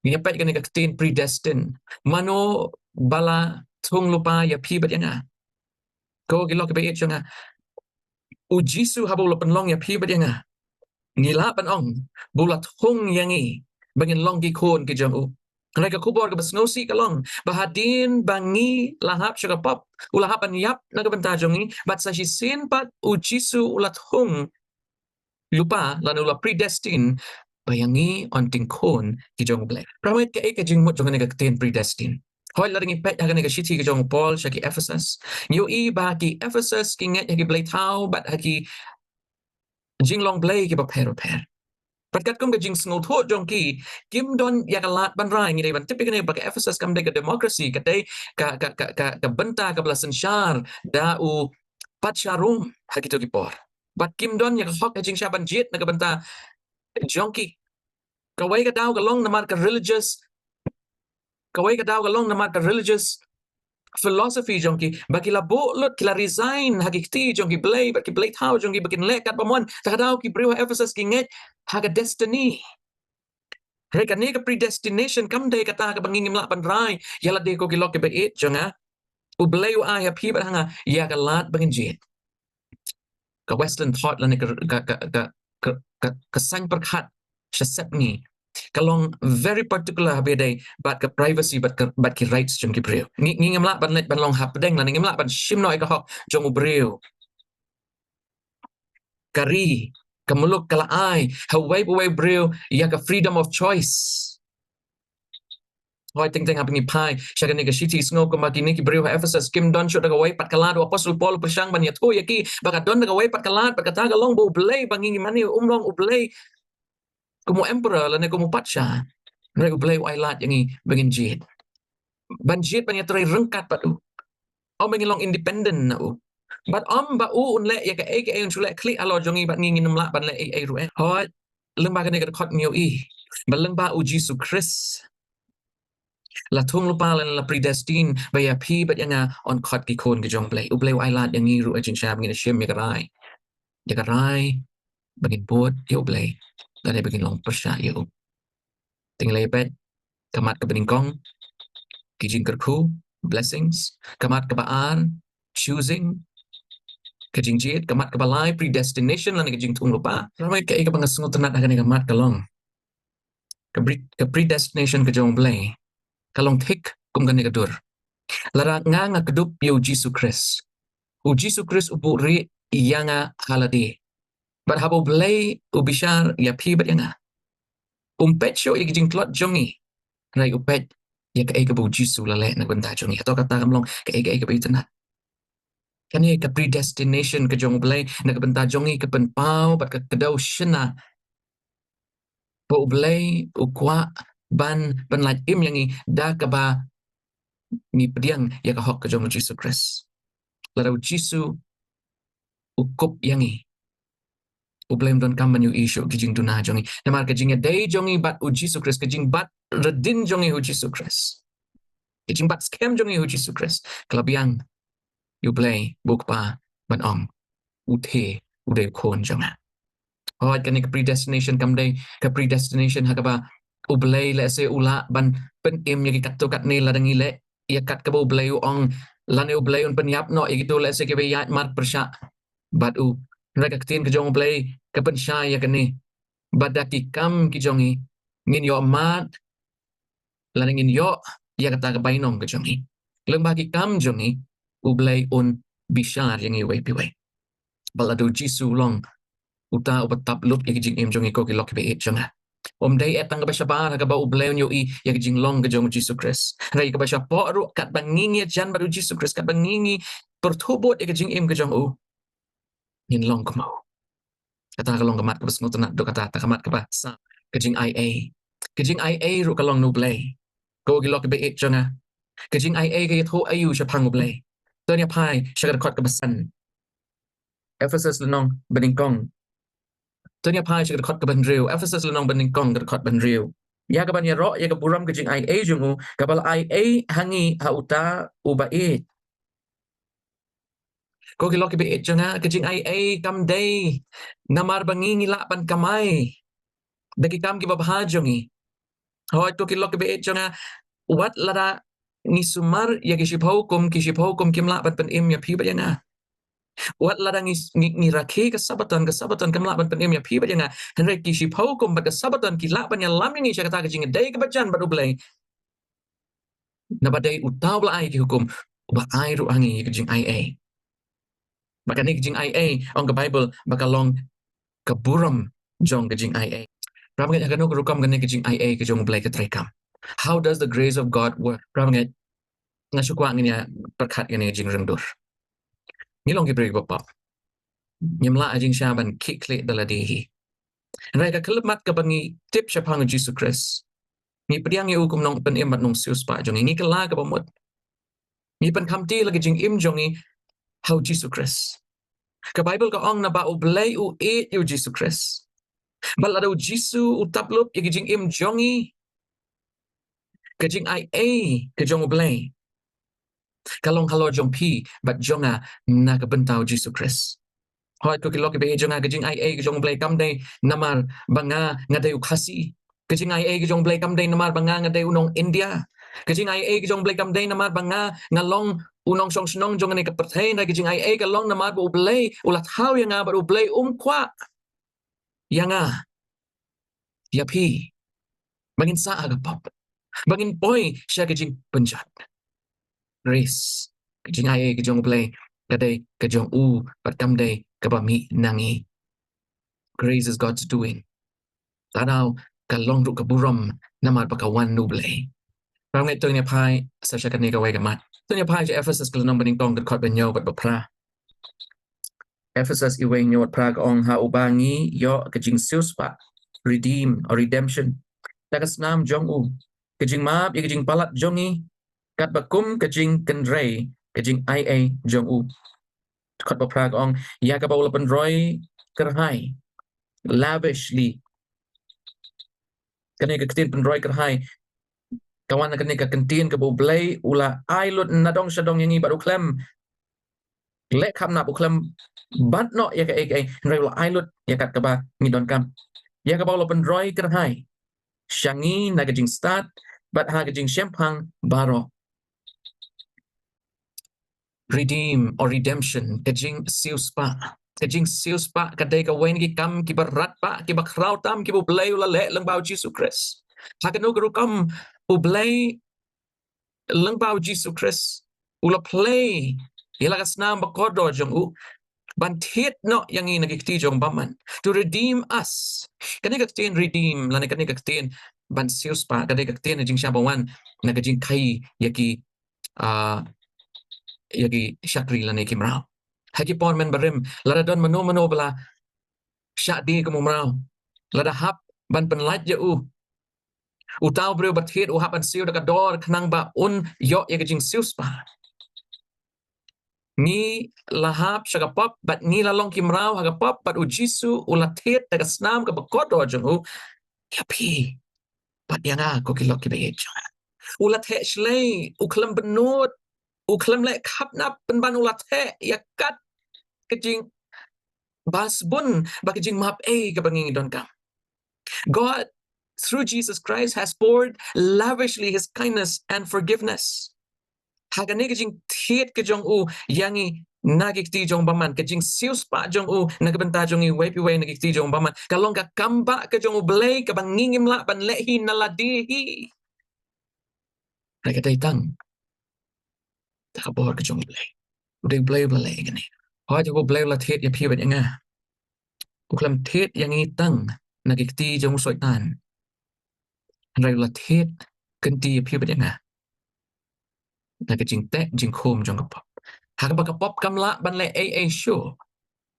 Ngin ïa peit kane ka ktien predestined. Mano ba la thung lypa ïa phi bad ïa nga? Ko ki lok kiba ïeit jong nga, U Jisu haba u la pynlong ïa phi bad ïa nga, ngi lah ban ong ba u la thung ïa ngi ba ngin long ki khun ki jong u. Hynrei ka khubor kaba sngewsih ka long ba hadien ba ngi la hap sha ka pop, u la hap ban ïap na ka bynta jong ngi, bad sa shisien pat u Jisu u la thung lypa lane u la predestine ba ïa ngi yn dei ki khun ki jong U Blei. Para met, kaei ka jingmut jong kane ka ktien predestine? Hooid, lada ngi peit ha kane ka shithi ka jong u Paul sha ki Ephesus, ngi ïohi ba ki Ephesus ki ngeit ha ki blei thaw bad ha ki jinglong blei kiba pher bapher. Bad katkum ka jingsngewthuh jong ki, kim don ïa ka lad ban rai. Ngi dei ban tip ïa kane ba ka Ephesus kam dei ka democracy, ka dei ka, ka, ka, ka, ka bynta kaba la synshar da u patsha Rom ha kito ki por. Bad kim don ïa ka hok ha jingshah ban jied na ka bynta jong ki. Kawei ka daw ka long namar ka religious, kawei ka daw ka long namar ka religious philosophy jong ki, ba ki la buh lut, ki la resign ha ki kti jong ki blei bad ki blei thaw jong ki ba kin leh katba mon. Ta ka daw ki briew ha Ephesus ki ngeit ha ka destiny. Hynrei kane ka predestination kam dei kata kaba ngi ngim lah ban rai ïa lade, ko ki lok kiba ïeit jong nga. U Blei u ai ha phi bad ha nga ïa ka lad ba ngin jied. Ka Western thought lane ka, ka, ka, ka, ka, ka, ka saiñ pyrkhat sha sep ngi ka long very particular ha ba ïadei bad ka privacy bad ka, bad ki rights jong ki briew. Ngi, ngi ngim lah ban leit ban long hapdeng lane ngim lah ban shim noh ïa ka hok jong u briew. Ka ri, ka muluk ka la ai ha uwei pa uwei u briew ïa ka freedom of choice. Hooid, teng teng haba ngi phai sha kane ka shithi, sngew kumba kine ki briew ha Ephesus kim don shuh da kawei pat ka lad. U Apostol Paul u pyrshang ban ïathuh ïa ki ba ka don da kawei pat ka lad, bad kata ka long ba U Blei ba ngi ngi mane um long U Blei kum u emperor lane kum u patsha. Hynrei U Blei u ai lad ïa ngi ba ngin jied, ban jied ban ïatrei ryngkat bad u. Ym ba ngin long independent na u. Bad ym ba u un leh ïa kaei kaei un shu leh khlieh halor jong ngi bad ngi ngim lah ban leh ei ei ruh eh. Hooid, lyngba kane ka dkhot ngi ïohi ba lyngba u Jisu Khrist la thung lypa lane la predestine ba ïa phi bad ïa nga yn khot ki khun ki jong U Blei. U Blei u ai lad ïa ngi ruh ha jingshai ba ngin ïa shim ïa ka rai, ïa ka rai ba ngin bud ïa U Blei lane ba ngin long pyrshah ïa u. Te ngi la ïa peit ka mat kaba nyngkong, ki jingkyrkhu, blessings. Ka mat kaba ar, choosing, ka jingjied. Ka mat kaba lai, predestination lane ka jingthung lypa. Para met, kaei kaba nga sngewtynnat ha kane ka mat ka long ka pre-, ka predestination ka jong U Blei ka long thik kum kane ka dur. Lada nga nga kdup ïa u Jisu Khrist, u Jisu Khrist u buhrieh ïa nga ha lade. Bad haba U Blei u bishar ïa phi bad ïa nga, um peit shuh ïa ki jingtlot jong ngi, hynrei u peit ïa kaei kaba u Jisu u la leh na ka bynta jong ngi. Hato kata kam long kaei kaei kaba itynnat? Kane ka predestination ka jong U Blei na ka bynta jong ngi ka pynpaw bad ka kdew shynna ba U Blei u kwah ban, ban pyllait im ïa ngi da kaba ngi pdiang ïa ka hok ka jong u Jisu Khrist. Lada u Jisu u kup ïa ngi, U Blei um donkam ban ïohi shuh ki jingduna jong ngi. Namar ka jingïadei jong ngi bad u Jisu Khrist, ka jingbat ridin jong ngi ha u Jisu Khrist, ka jingbat skhem jong ngi ha u Jisu Khrist, ka la biang ïa U Blei ba u Kpa ban ong, u te, u dei u khun jong nga. Hooid, kane ka predestination kam dei ka predestination ha kaba U Blei lehse u lah ban pynim ïa ki katto katne lada ngi leh ïa kat kaba U Blei u ong, lane U Blei un pynïap noh ïa kito lehse kiba ïaid marpyrshah bad u. Hynrei ka ktien ka jong U Blei ka pynshai ïa kane, ba da ki kam ki jong ngi ngin ïoh mad lane ngin ïoh ïa kata ka bainong ka jong ngi. Lyngba ki kam jong ngi U Blei un bishar ïa ngi uwei pa uwei. Bad lada u Jisu u long uta uba tap lut ïa ki jingim jong ngi, ko ki lok kiba ïeit jong nga, um dei eh tang kaba shabar ha kaba U Blei un ïohi ïa ki jinglong ka jong u Jisu Khrist, hynrei kaba shapoh ruh katba ngi ngi ïajan bad u Jisu Khrist, katba ngi ngi pyrthuh bud ïa ki jingim ka jong u, ngin long kum u. Kata ka long ka mat kaba sngewtynnat. Dei kata, ta ka mat kaba saw, ka jingaiei. Ka jingaiei ruh ka long na U Blei, ko ki lok kiba ïeit jong nga. Ka jingaiei ka ïathuh aïu shaphang U Blei? To ngin ïa phai sha ka dkhot kaba san, Ephesus lynnong banyngkong. To ngin ïa phai sha ka dkhot kaba hynriew, Ephesus lynnong banyngkong, ka dkhot ba hynriew. Ïa kaban ïaroh ïa ka burom ka jingaiei jong u, kaba la aiei ha ngi ha uta uba ïeit. Ko ki lok kiba ïeit jong nga, ka jingaiei kam dei namar ba ngi ngi lah ban kamai da ki kam kiba bha jong ngi. Hooid, ko ki lok kiba ïeit jong nga, wat lada ngi sumar ïa ki shiphew kum, ki shiphew kum kim lah ban pynim ïa phi bad ïa nga. Wat lada ngi, ngi, ngi rakhe ka Sabaton, ka Sabaton kam lah ban pynim ïa phi bad ïa nga, hynrei ki shiphew kum bad ka Sabaton ki lah ban ïalam ïa ngi sha kata ka jingïadei kaba jan bad U Blei. Naba dei uta uba la ai ki hukum, uba ai ruh ha ngi ïa ka jingaiei. Ba kane ka jingaiei, ong ka Bible, ba ka long ka burom jong ka jingaiei. Para bangeit, ha kano ka rukom kane ka jingaiei ka jong U Blei ka treikam? How does the grace of God work? Para bangeit, nga shu kwah ngin ïa pyrkhat kane ka jingryngdur. Ngi long ki briew kiba pop. Ngim lah ha jingshisha ban khih khlieh da lade hi. Hynrei ka khyllipmat kaba ngi tip shaphang U Jisu Khrist, ngi pdiang ïa u kum nongpynim bad nongsiewspah jong ngi, ngi kylla kaba mut. Ngi pynkhamti la ka jingim jong ngi ha U Jisu Khrist. Ka Bible ka ong naba U Blei u ïeit ïa U Jisu Khrist. Bad lada U Jisu u tap lup ïa ka jingim jong ngi, ka jingaiei ka jong U Blei ka long halor jong phi bad jong nga na ka bynta U Jisu Khrist. Hooid ko ki lok kiba ïeit jong nga, ka jingaiei ka jong U Blei kam dei namar ba nga, nga dei u Khasi. Ka jingaiei ka jong U Blei kam dei namar ba nga, nga dei u nong India. Ka jingaiei ka jong U Blei kam dei namar ba nga, nga long u nongshong shnong jong kane ka pyrthei, hynrei ka jingaiei ka long namar ba U Blei u la thaw ïa nga bad U Blei um kwah ïa nga, ïa phi, ba ngin sah ha ka pop, ba ngin poi sha ka jingpynjot. Grace, ka jingaiei ka jong U Blei, ka dei ka jong u bad kam dei kaba mih na ngi. Grace is God's doing. Te ka long ruh ka burom namar ba ka wan na U Blei. Para bangeit, to ngin ïa phai sa sha kane kawei ka mat. To ngin ïa phai sha Ephesus ka lynnong banyngkong, ka dkhot ba hynñiew bad ba phra. Ephesus wei, hynñiew bad phra ka ong, ha uba ngi ïoh ka jingsiewspah, redeem or redemption, da ka snam jong u, ka jingmap ïa ka jingpalat jong ngi, katba kum ka jingkynrei ka jingaiei jong u. Dkhot ba phra ka ong, ïa kaba u la pynroi kyrhai, lavishly. Kane ka ktien pynroi kyrhai ka wan na kane ka kyntien kaba U Blei u la ai lut nadong shadong ïa ngi bad u khlem leh khapnap, u khlem bat noh ïa kaei kaei, hynrei u la ai lut ïa kat kaba ngi donkam. Ïa kaba u la pynroi kyrhai sha ngi na ka jingstad bad ha ka jingshemphang baroh. Redeem or redemption, ka jingsiewspah. Ka jingsiewspah ka dei kawei na ki kam kiba radbah, kiba khraw tam, kiba U Blei u la leh lyngba U Jisu Khrist. Ha kano ka rukom U Blei lyngba U Jisu Khrist u la plie ïa la ka snam ba kordor jong u ban thied noh ïa ngi na ki kti jong bymman, to redeem us. Kane ka ktien redeem lane kane ka ktien ban siewspah ka dei ka ktien ha jingshisha ba wan na ka jingkhaïi ïa ki, ah, ïa ki shakri lane ki mraw. Ha ki por mynbarim, lada don mano mano ba la shah die kum u mraw, lada hap ban pynlait ïa u, uta u briew ba thied u hap ban siew da ka dor khnang ba un ïoh ïa ka jingsiewspah. Ngi la hap sha ka pop bad ngi la long ki mraw ha ka pop, bad U Jisu u la thied da ka snam kaba kordor jong u ïa phi bad ïa nga, ko ki lok kiba ïeit jong nga. U la theh shlei, u khlem bynnud, u khlem leh khapnap, pynban u la theh ïa kat ka jingbha sbun bad ka jingmap ei kaba ngi donkam. God, through Jesus Christ, has poured lavishly his kindness and forgiveness. Ha kane ka jingthied ka jong u ïa ngi na ki kti jong bymman, ka jingsiewspah jong u na ka bynta jong ngi uwei pa uwei na ki kti jong bymman, ka long ka kam bah ka jong U Blei kaba ngi ngim lah ban leh hi na lade hi. Hynrei ka dei tang da ka bor ka jong U Blei. U dei U Blei uba la leh ïa kane. Hooid, U Blei u la thied ïa phi bad ïa nga. U khlem thied ïa ngi tang na ki kti jong u Soitan, hynrei u la thied kynti ïa phi bad ïa nga na ka jingteh jingkhum jong ka pop. Ha kaba ka pop kam lah ban leh ei ei shuh.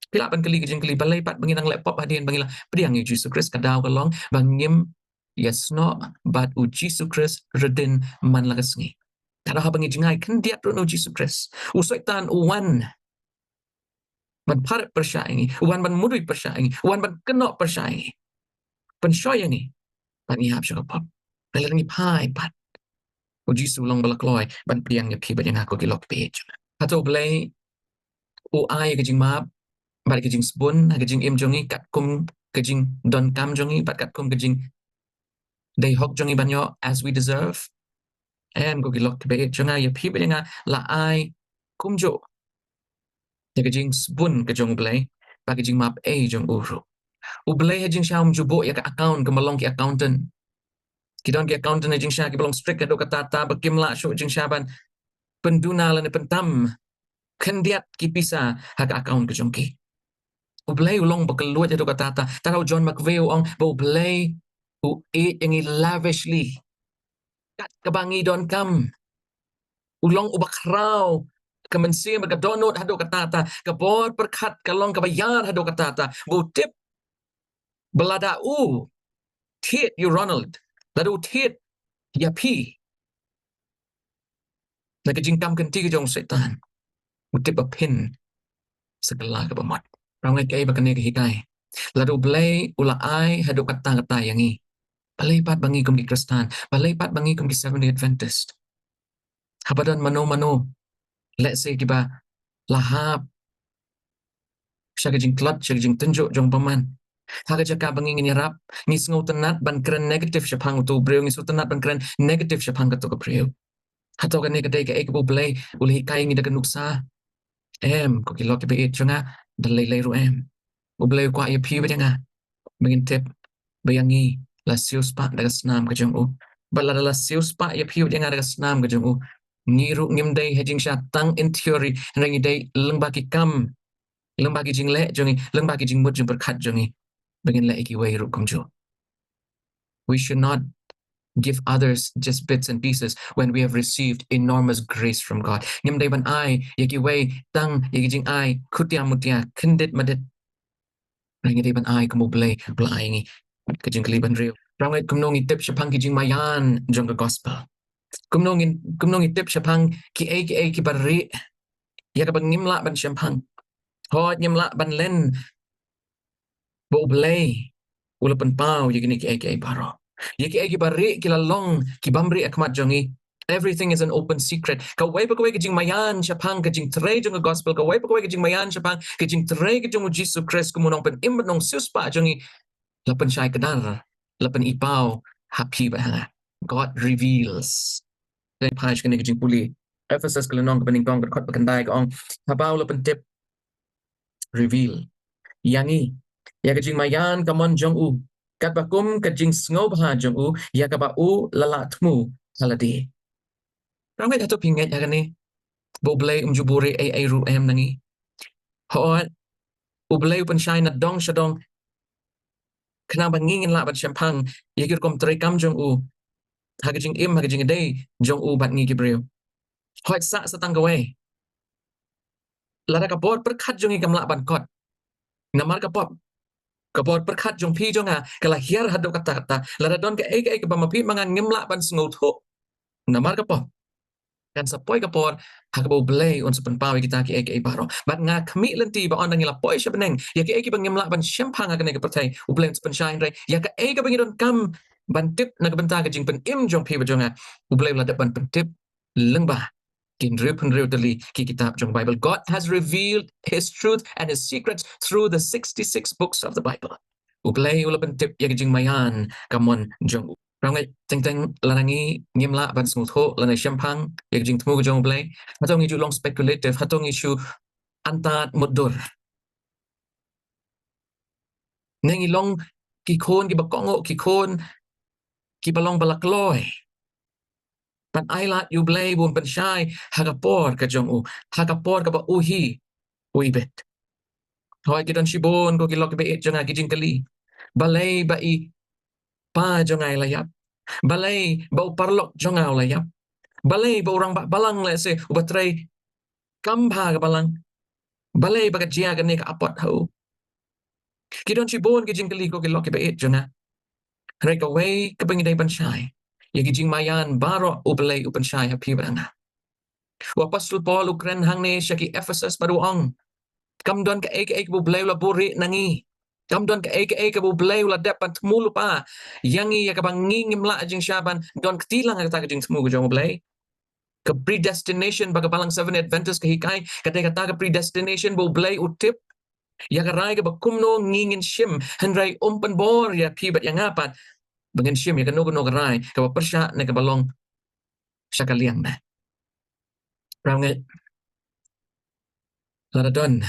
Phi lah ban kylli ka jingkylli, balei pat ba ngi dang leh pop hadien ba ngi la pdiang ïa U Jisu Khrist? Ka daw ka long ba ngim ïasnoh bad U Jisu Khrist ruh hadien man la ka sngi. Ka daw haba ngi jngai khyndiat ruh na U Jisu Khrist, u Soitan u wan ban pyrshah ïa ngi, u wan ban mudui pyrshah ïa ngi, u wan ban kynnoh pyrshah ïa ngi, pynshoi ïa ngi, ban ïap sha ka pop. Hynrei lada ngi phai pat, U Jisu u long ba la kloi ban pdiang ïa phi bad ïa nga, ko ki lok kiba ïeit jong nga. Hato U Blei u ai ka jingmap bad ka jingsbun ha ka jingim jong ngi katkum ka jingdonkam jong ngi bad katkum ka jingdei hok jong ngi ban ïoh as we deserve? Em, ko ki lok kiba ïeit jong nga, ïa phi bad ïa nga la ai kumjuh ïa ka jingsbun ka jong U Blei bad ka jingmap ei jong u ruh. U Blei ha jingshisha um ju buh ïa ka account kumba long ki accountant. Ki don ki accountant ne jingshisha kiba long strict haduh katta katta ba kim lah shuh jingshisha ban pynduna lane pyntam khyndiat ki pisa ha ka account ka jong ki. U Blei u long ba kylluid haduh katta katta. Tang u John McVeigh u ong ba U Blei u ïeit ïa ngi lavishly. Kat kaba ngi donkam. U long uba khraw, ka mynsiem ka dohnud haduh katta katta, ka bor pyrkhat ka long kaba ïar haduh katta katta. Ba u tip ba lada u thied ïa u Ronald, lada u thied ïa phi na ka jingkam kynti ka jong u Soitan, u tip ba phin sa kylla kaba mut. Phi ngeit kaei ba kane ka hikai? Lada U Blei u la ai haduh katta katta ïa ngi, balei pat ba ngi kum ki Khristan, balei pat ba ngi kum ki Seventh Day Adventist, haba don mano mano, lehse kiba la hap sha ka jingtlot, sha ka jingtynjuh jong u bymman, ha ka jaka ba ngi ngin ïarap, ngi sngewtynnat ban kren negative shaphang uto u briew, ngi sngewtynnat ban kren negative shaphang kato ka briew. Hato kane ka dei kaei kaba U Blei u la hikai ïa ngi da ka nuksa? Em, ko ki lok kiba ïeit jong nga, da lei lei ruh em. U Blei u kwah ïa phi bad ïa nga ba ngin tip ba ïa ngi la siewspah da ka snam ka jong u. Bad lada la siewspah ïa phi bad ïa nga da ka snam ka jong u, ngi ruh ngim dei ha jingshisha tang in theory, hynrei ngi dei lyngba ki kam, lyngba ki jingleh jong ngi, lyngba ki jingmut jingpyrkhat jong ngi, ba ngin leh ïa kiwei ruh kumjuh. We should not give others just bits and pieces when we have received enormous grace from God. Ngim dei ban ai ïa kiwei tang ïa ki jingai khutia mutia, kyndit madit. Ngi dei ban ai kum U Blei u la ai ïa ngi. Ka jingkylli ba hynriew, phi ngeit kumno ngi tip shaphang ki jingmaïan jong ka gospel? Kumno ngin, kumno ngi tip shaphang kiei kiei kiba rieh ïa kaba ngim lah ban shemphang? Hooid, ngim lah ban len ba U Blei u la pynpaw ïa kine kiei kiei baroh. Ïa kiei kiba rieh ki la long ki bym rieh ha khmat jong ngi. Everything is an open secret. Kawei pa kawei ka jingmaïan shaphang ka jingtrei jong ka gospel, kawei pa kawei ka jingmaïan shaphang ka jingtrei ka jong U Jisu Khrist kum u nongpynim bad nongsiewspah jong ngi, la pynshai kdar, la pyni paw ha phi bad ha nga. God reveals. Dei phai sha kane ka jingpule Ephesus ka lynnong kaba nyngkong ka dkhot ba khyndai ka ong, haba u la pyntip, reveal, ïa ngi ïa ka jingmaïan kamon jong u, katba kum ka jingsngewbha jong u ïa kaba u la lah thmu ha lade. Phi ngeit, hato phi ngeit ha kane ba U Blei um ju buhrieh ei ei ruh em na ngi? Hooid, U Blei u pynshai na dong sha dong khnang ba ngi ngin lah ban shemphang ïa ki rukom treikam jong u ha ka jingim, ha ka jingïadei jong u bad ngi ki briew. Hooid, sah sa tang kawei. Lada ka bor pyrkhat jong ngi kam lah ban kot, namar ka pop, ka bor pyrkhat jong phi jong nga ka la hiar haduh katta katta. Lada don kaei kaei kaba ma phi ma nga ngim lah ban sngewthuh, namar ka pop, kan sa poi ka por ha kaba U Blei un sa pynpaw ïa kita kiei kiei baroh. Bad nga khmih lynti ba ynda ngi la poi sha bneng, ïa kiei kiba ngim lah ban shemphang ha kane ka pyrthei, U Blei un sa pynshai, hynrei ïa kaei kaba ngi donkam ban tip na ka bynta ka jingpynim jong phi bad jong nga, U Blei u la dep ban pyntip lyngba ki hynriew phew hynriew tylli ki kitab jong Bible. God has revealed his truth and his secrets through the sixty-six books of the Bible. U Blei u la pyntip ïa ka jingmaïan kamon jong u. Phi ngeit, teng teng lada ngi ngim lah ban sngewthuh lane shemphang ïa ka jingthmu ka jong U Blei, hato ngi ju long speculative, hato ngi shu antad mutdur? Ne ngi long ki khun kiba kohnguh, ki khun kiba long ba la kloi ban ai lad ïa U Blei ba un pynshai ha ka por ka jong u, ha ka por kaba u hi u ibit? Hooid, ki don shibun, ko ki lok kiba ïeit jong nga, ki jingkylli. Balei ba i pa jong nga i la ïap? Balei ba u paralok jong nga u la ïap? Balei ba u rangbah balang lehse uba trei kam bha ka balang, balei ba ka jia kane ka apot ha u? Ki don shibun ki jingkylli, ko ki lok kiba ïeit jong nga. Hynrei kawei kaba ngi dei ban shai, ïa ki jingmaïan baroh U Blei u pynshai ha phi bad ha nga. U Apostol Paul u kren hangne sha ki Ephesus bad u ong, kam don kaei kaei kaba U Blei u la buhrieh na ngi. Kam don kaei kaei kaba U Blei u la dep ban thmu lypa ïa ngi, ïa kaba ngi ngim lah jingshisha ban don kti lang ha kata ka jingthmu ka jong U Blei. Ka predestination ba ka Balang Seventh Adventist ka hikai, ka dei kata ka predestination ba U Blei u tip ïa ka rai kaba kumno ngi ngin shim, hynrei um pynbor ïa phi bad ïa nga pat ba ngin shim ïa kano kano ka rai kaba pyrshah ne kaba long sha ka liang ne. Phi ngeit, lada don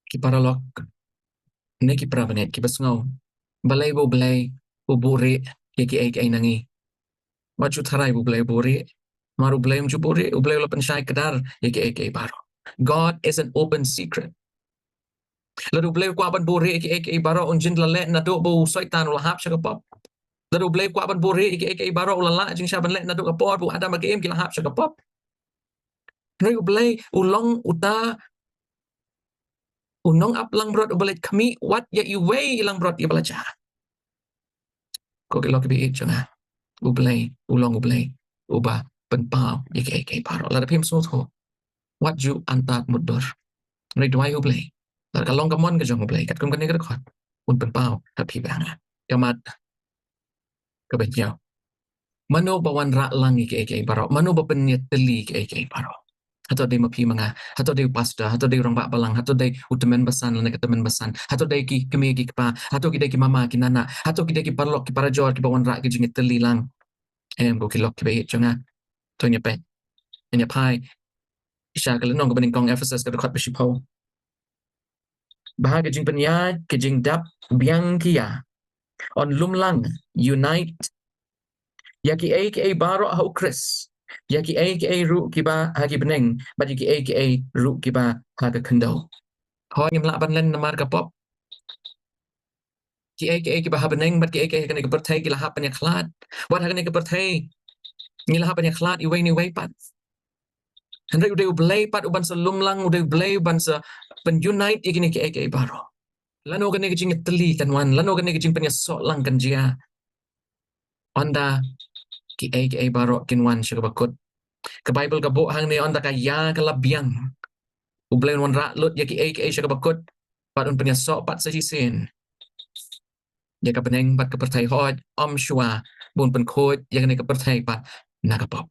ki paralok ne ki para bangeit kiba sngew, balei ba U Blei u buhrieh ïa kiei kiei na ngi. Wat ju tharai ba U Blei u buhrieh. Namar U Blei um ju buhrieh, U Blei u la pynshai kdar ïa kiei kiei baroh. God is an open secret. Lada U Blei u kwah ban buhrieh ïa kiei kiei baroh, un jin la leh naduh ba u Soitan u la hap sha ka pop. Lada U Blei u kwah ban buhrieh ïa kiei kiei baroh, u la lah jingshah ban leh naduh ka por ba u Adam bad ka Im ki la hap sha ka pop. Hynrei U Blei u long uta u nongaplangbrot uba leit khmih wat ïa iwei i langbrot iba la jia. Ko ki lok kiba ïeit jong nga, U Blei u long U Blei uba pynpaw ïa kiei kiei baroh. Lada phim sngewthuh, wat ju antad mutdur. Hynrei duwai U Blei. Lada ka long ka mon ka jong U Blei, katkum kane ka dkhot, un pynpaw ha phi bad ha nga. Ka mat kaba hynñiew. Mano ba wanrah lang ïa kiei kiei baroh? Mano ba pynïatylli ïa kiei kiei baroh? Hato dei ma phi ma nga? Hato dei u pastor? Hato dei u rangbah balang? Hato dei u tymmen basan lane ka tymmen basan? Hato dei ki kmie ki kpa? Hato ki dei ki mama ki nana? Hato ki dei ki paralok ki parajor kiba wanrah ki jingïatylli lang? Em, ko ki lok kiba ïeit jong nga. To ngin ïa peit, ngin ïa phai sha ka lynnong kaba nyngkong Ephesus ka dkhot ba shiphew. Ba ha ka jingpynïaid ka jingdap biang ki ïa, yn lum lang, unite, ïa kiei kiei baroh ha U Khrist, ïa kiei kiei ruh kiba ha ki bneng, bad ïa kiei kiei ruh kiba ha ka khyndew. Hooid, ngim lah ban len namar ka pop. Kiei kiei kiba ha bneng bad kiei kiei ha kane ka pyrthei ki la hap ban ïakhlad. Wat ha kane ka pyrthei ngi la hap ban ïakhlad iwei na iwei pat. Hynrei u dei U Blei pat uban sa lum lang, u dei U Blei uban sa pyn-unite ïa kine kiei kiei baroh. Lano kane ka jingïatylli kan wan, lano kane ka jingpynïasoh lang kan jia? Ynda kiei kiei baroh kin wan sha kaba kut. Ka Baibl ka buh hangne, ynda ka ïa ka la biang, U Blei un wanrah lut ïa kiei kiei sha kaba kut, bad un pynïasoh pat sa shisien ïa ka bneng bad ka pyrthei. Hooid, ym shuwa ba un pynkhuid ïa kane ka pyrthei pat na ka pop.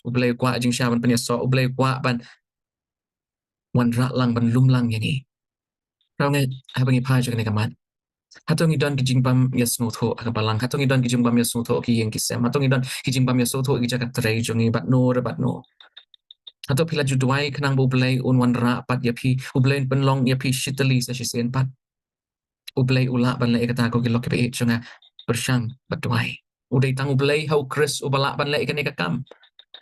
U Blei u kwah jingshah ban pynïasoh, U Blei u kwah ban wanrah lang, ban lum lang ïa ngi. Kynmaw, haba ngi phai sha kane ka mat, hato ngi don ki jingbym ïasngewthuh ha ka balang? Hato ngi don ki jingbym ïasngewthuh ha ki ïing ki sem? Hato ngi don ki jingbym ïasngewthuh ha ki jaka trei jong ngi, bad no re bad no? Hato phi la ju duwai khnang ba U Blei un wanrah pat ïa phi, U Blei un pynlong ïa phi shi tylli sa shisien pat? U Blei u lah ban leh ïa kata, ko ki lok kiba ïeit jong nga, pyrshang bad duwai. U dei tang U Blei ha U Khrist uba lah ban leh ïa kane ka kam.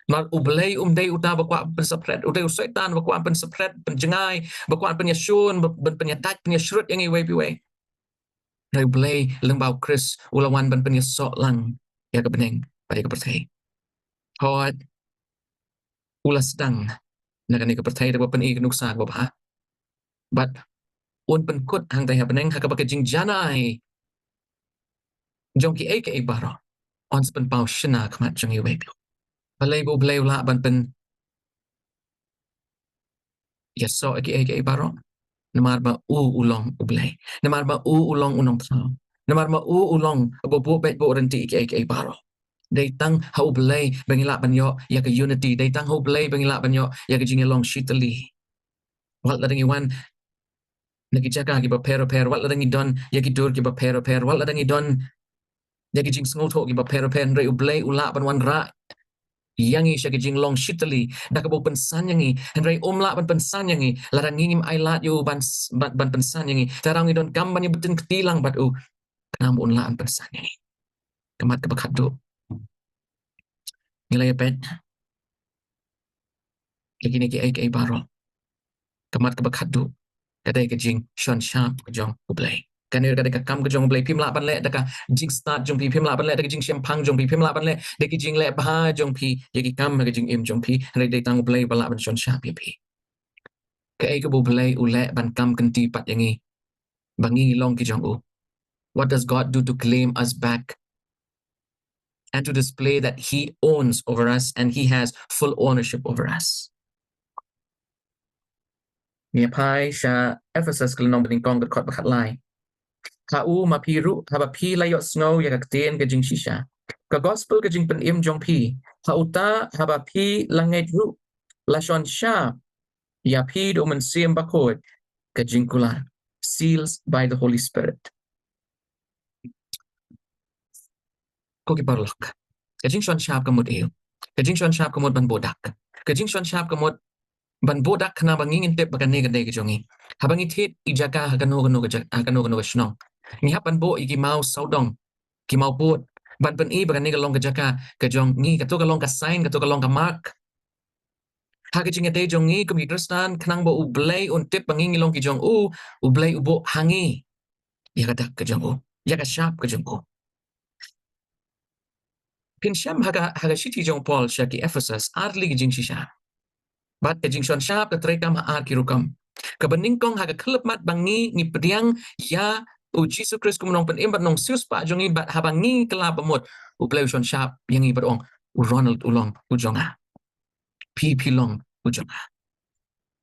Namar U Blei um dei uta ba kwah pynsaphriang, u dei u Soitan ba kwah pynsaphriang, pynjngai, ba kwah pynïashun, ba, ban pynïadait, pynïashrut ïa ngi iwei pa iwei. Hynrei U Blei lyngba U Khrist u la wan ban pynïasoh lang ïa ka bneng bad ïa ka pyrthei. Hooid, u la sdang na kane ka pyrthei da kaba pyni ka nuksa kaba bha. Bad un pynkut hangtai ha bneng ha kaba ka jingjanai jong kiei kiei baroh yn sa pynpaw shynna ha khmat jong iwei pa iwei. Balei ba U Blei u lah ban pyn ïasoh ïa kiei kiei baroh? Namar ba u u long U Blei. Namar ba u u long u Nongthaw. Namar ba u u long uba buh beit buh ryntih ïa kiei kiei baroh. Dei tang ha U Blei ba ngi lah ban ïoh ïa ka unity. Dei tang ha U Blei ba ngi lah ban ïoh ïa ka jingïalong shi tylli. Wat lada ngi wan na ki jaka kiba pher bapher, wat lada ngi don ïa ki dur kiba pher bapher, wat lada ngi don ïa ki jingsngewthuh kiba pher bapher, hynrei U Blei u lah ban wanrah ïa ngi sha ka jinglong shi tylli da kaba u pynsan ïa ngi. Hynrei um lah ban pynsan ïa ngi lada ngi ngim ailad ïa u ban s-, ban, ban pynsan ïa ngi. Te hynrei ngi donkam ban ïa btin kti lang bad u khnang ba un lah ban pynsan ïa ngi. Ka mat kaba khatduh, ngi la ïa peit ïa kine kiei kiei baroh. Ka mat kaba khatduh ka dei ka jingshon shap ka jong U Blei. Kane ka dei ka kam ka jong U Blei. Phim lah ban leh da ka jingstad jong phi, phim lah ban leh da ka jingshemphang jong phi, phim lah ban leh da ki jingleh bha jong phi ïa ki kam ha ka jingim jong phi. Hynrei dei tang U Blei ba lah ban shon shap ïa phi. Kaei kaba U Blei u leh ban kam kynti pat ïa ngi ba ngi long ki jong u? What does God do to claim us back and to display that he owns over us and he has full ownership over us? Ngi phai sha Ephesus ka lynnong ba nyngkong ka dkhot ba khatlai. Ha u ma phi ruh, haba phi la ïohsngew ïa ka ktien ka jingshisha, ka gospel ka jingpynim jong phi, ha uta haba phi la ngeit ruh, la shon shap ïa phi da u Mynsiem Bakhuid ka jingkular. Seals by the Holy Spirit. Ko ki paralok, ka jingshon shap ka mut aïu? Ka jingshon shap ka mut ban buh dak. Ka jingshon shap ka mut ban buh dak khnang ba ngi ngin tip ba kane ka dei ka jong ngi. Haba ngi thied ïa jaka ha kano kano ka ja-, ha kano kano ka shnong, ngi hap ban buh ïa ki maw sawdong, ki maw pud, Ban pyni ba kane ka long ka jaka ka jong ngi, kato ka long ka sign, kato ka long ka mark ha ka jingïadei jong ngi kum ki Khristan, khnang ba U Blei un tip ba ngi ngi long ki jong u, U Blei u buh ha ngi ïa ka dak ka jong u, ïa ka shap ka jong u. Phin shem ha ka, ha ka shithi jong Paul sha ki Ephesus, ar tylli ki jingshisha. Bad ka jingshon shap ka trei kam ha ar ki rukom. Kaba nyngkong, ha ka khyllipmat ba ngi ngi pdiang ïa U Jisu Khrist kum u nongpynim bad nongsiewspah jong ngi, bad haba ngi kylla bamut, U Blei u shon shap ïa ngi bad u ong, "U Ronald u long u jong nga. Phi phi long u jong nga."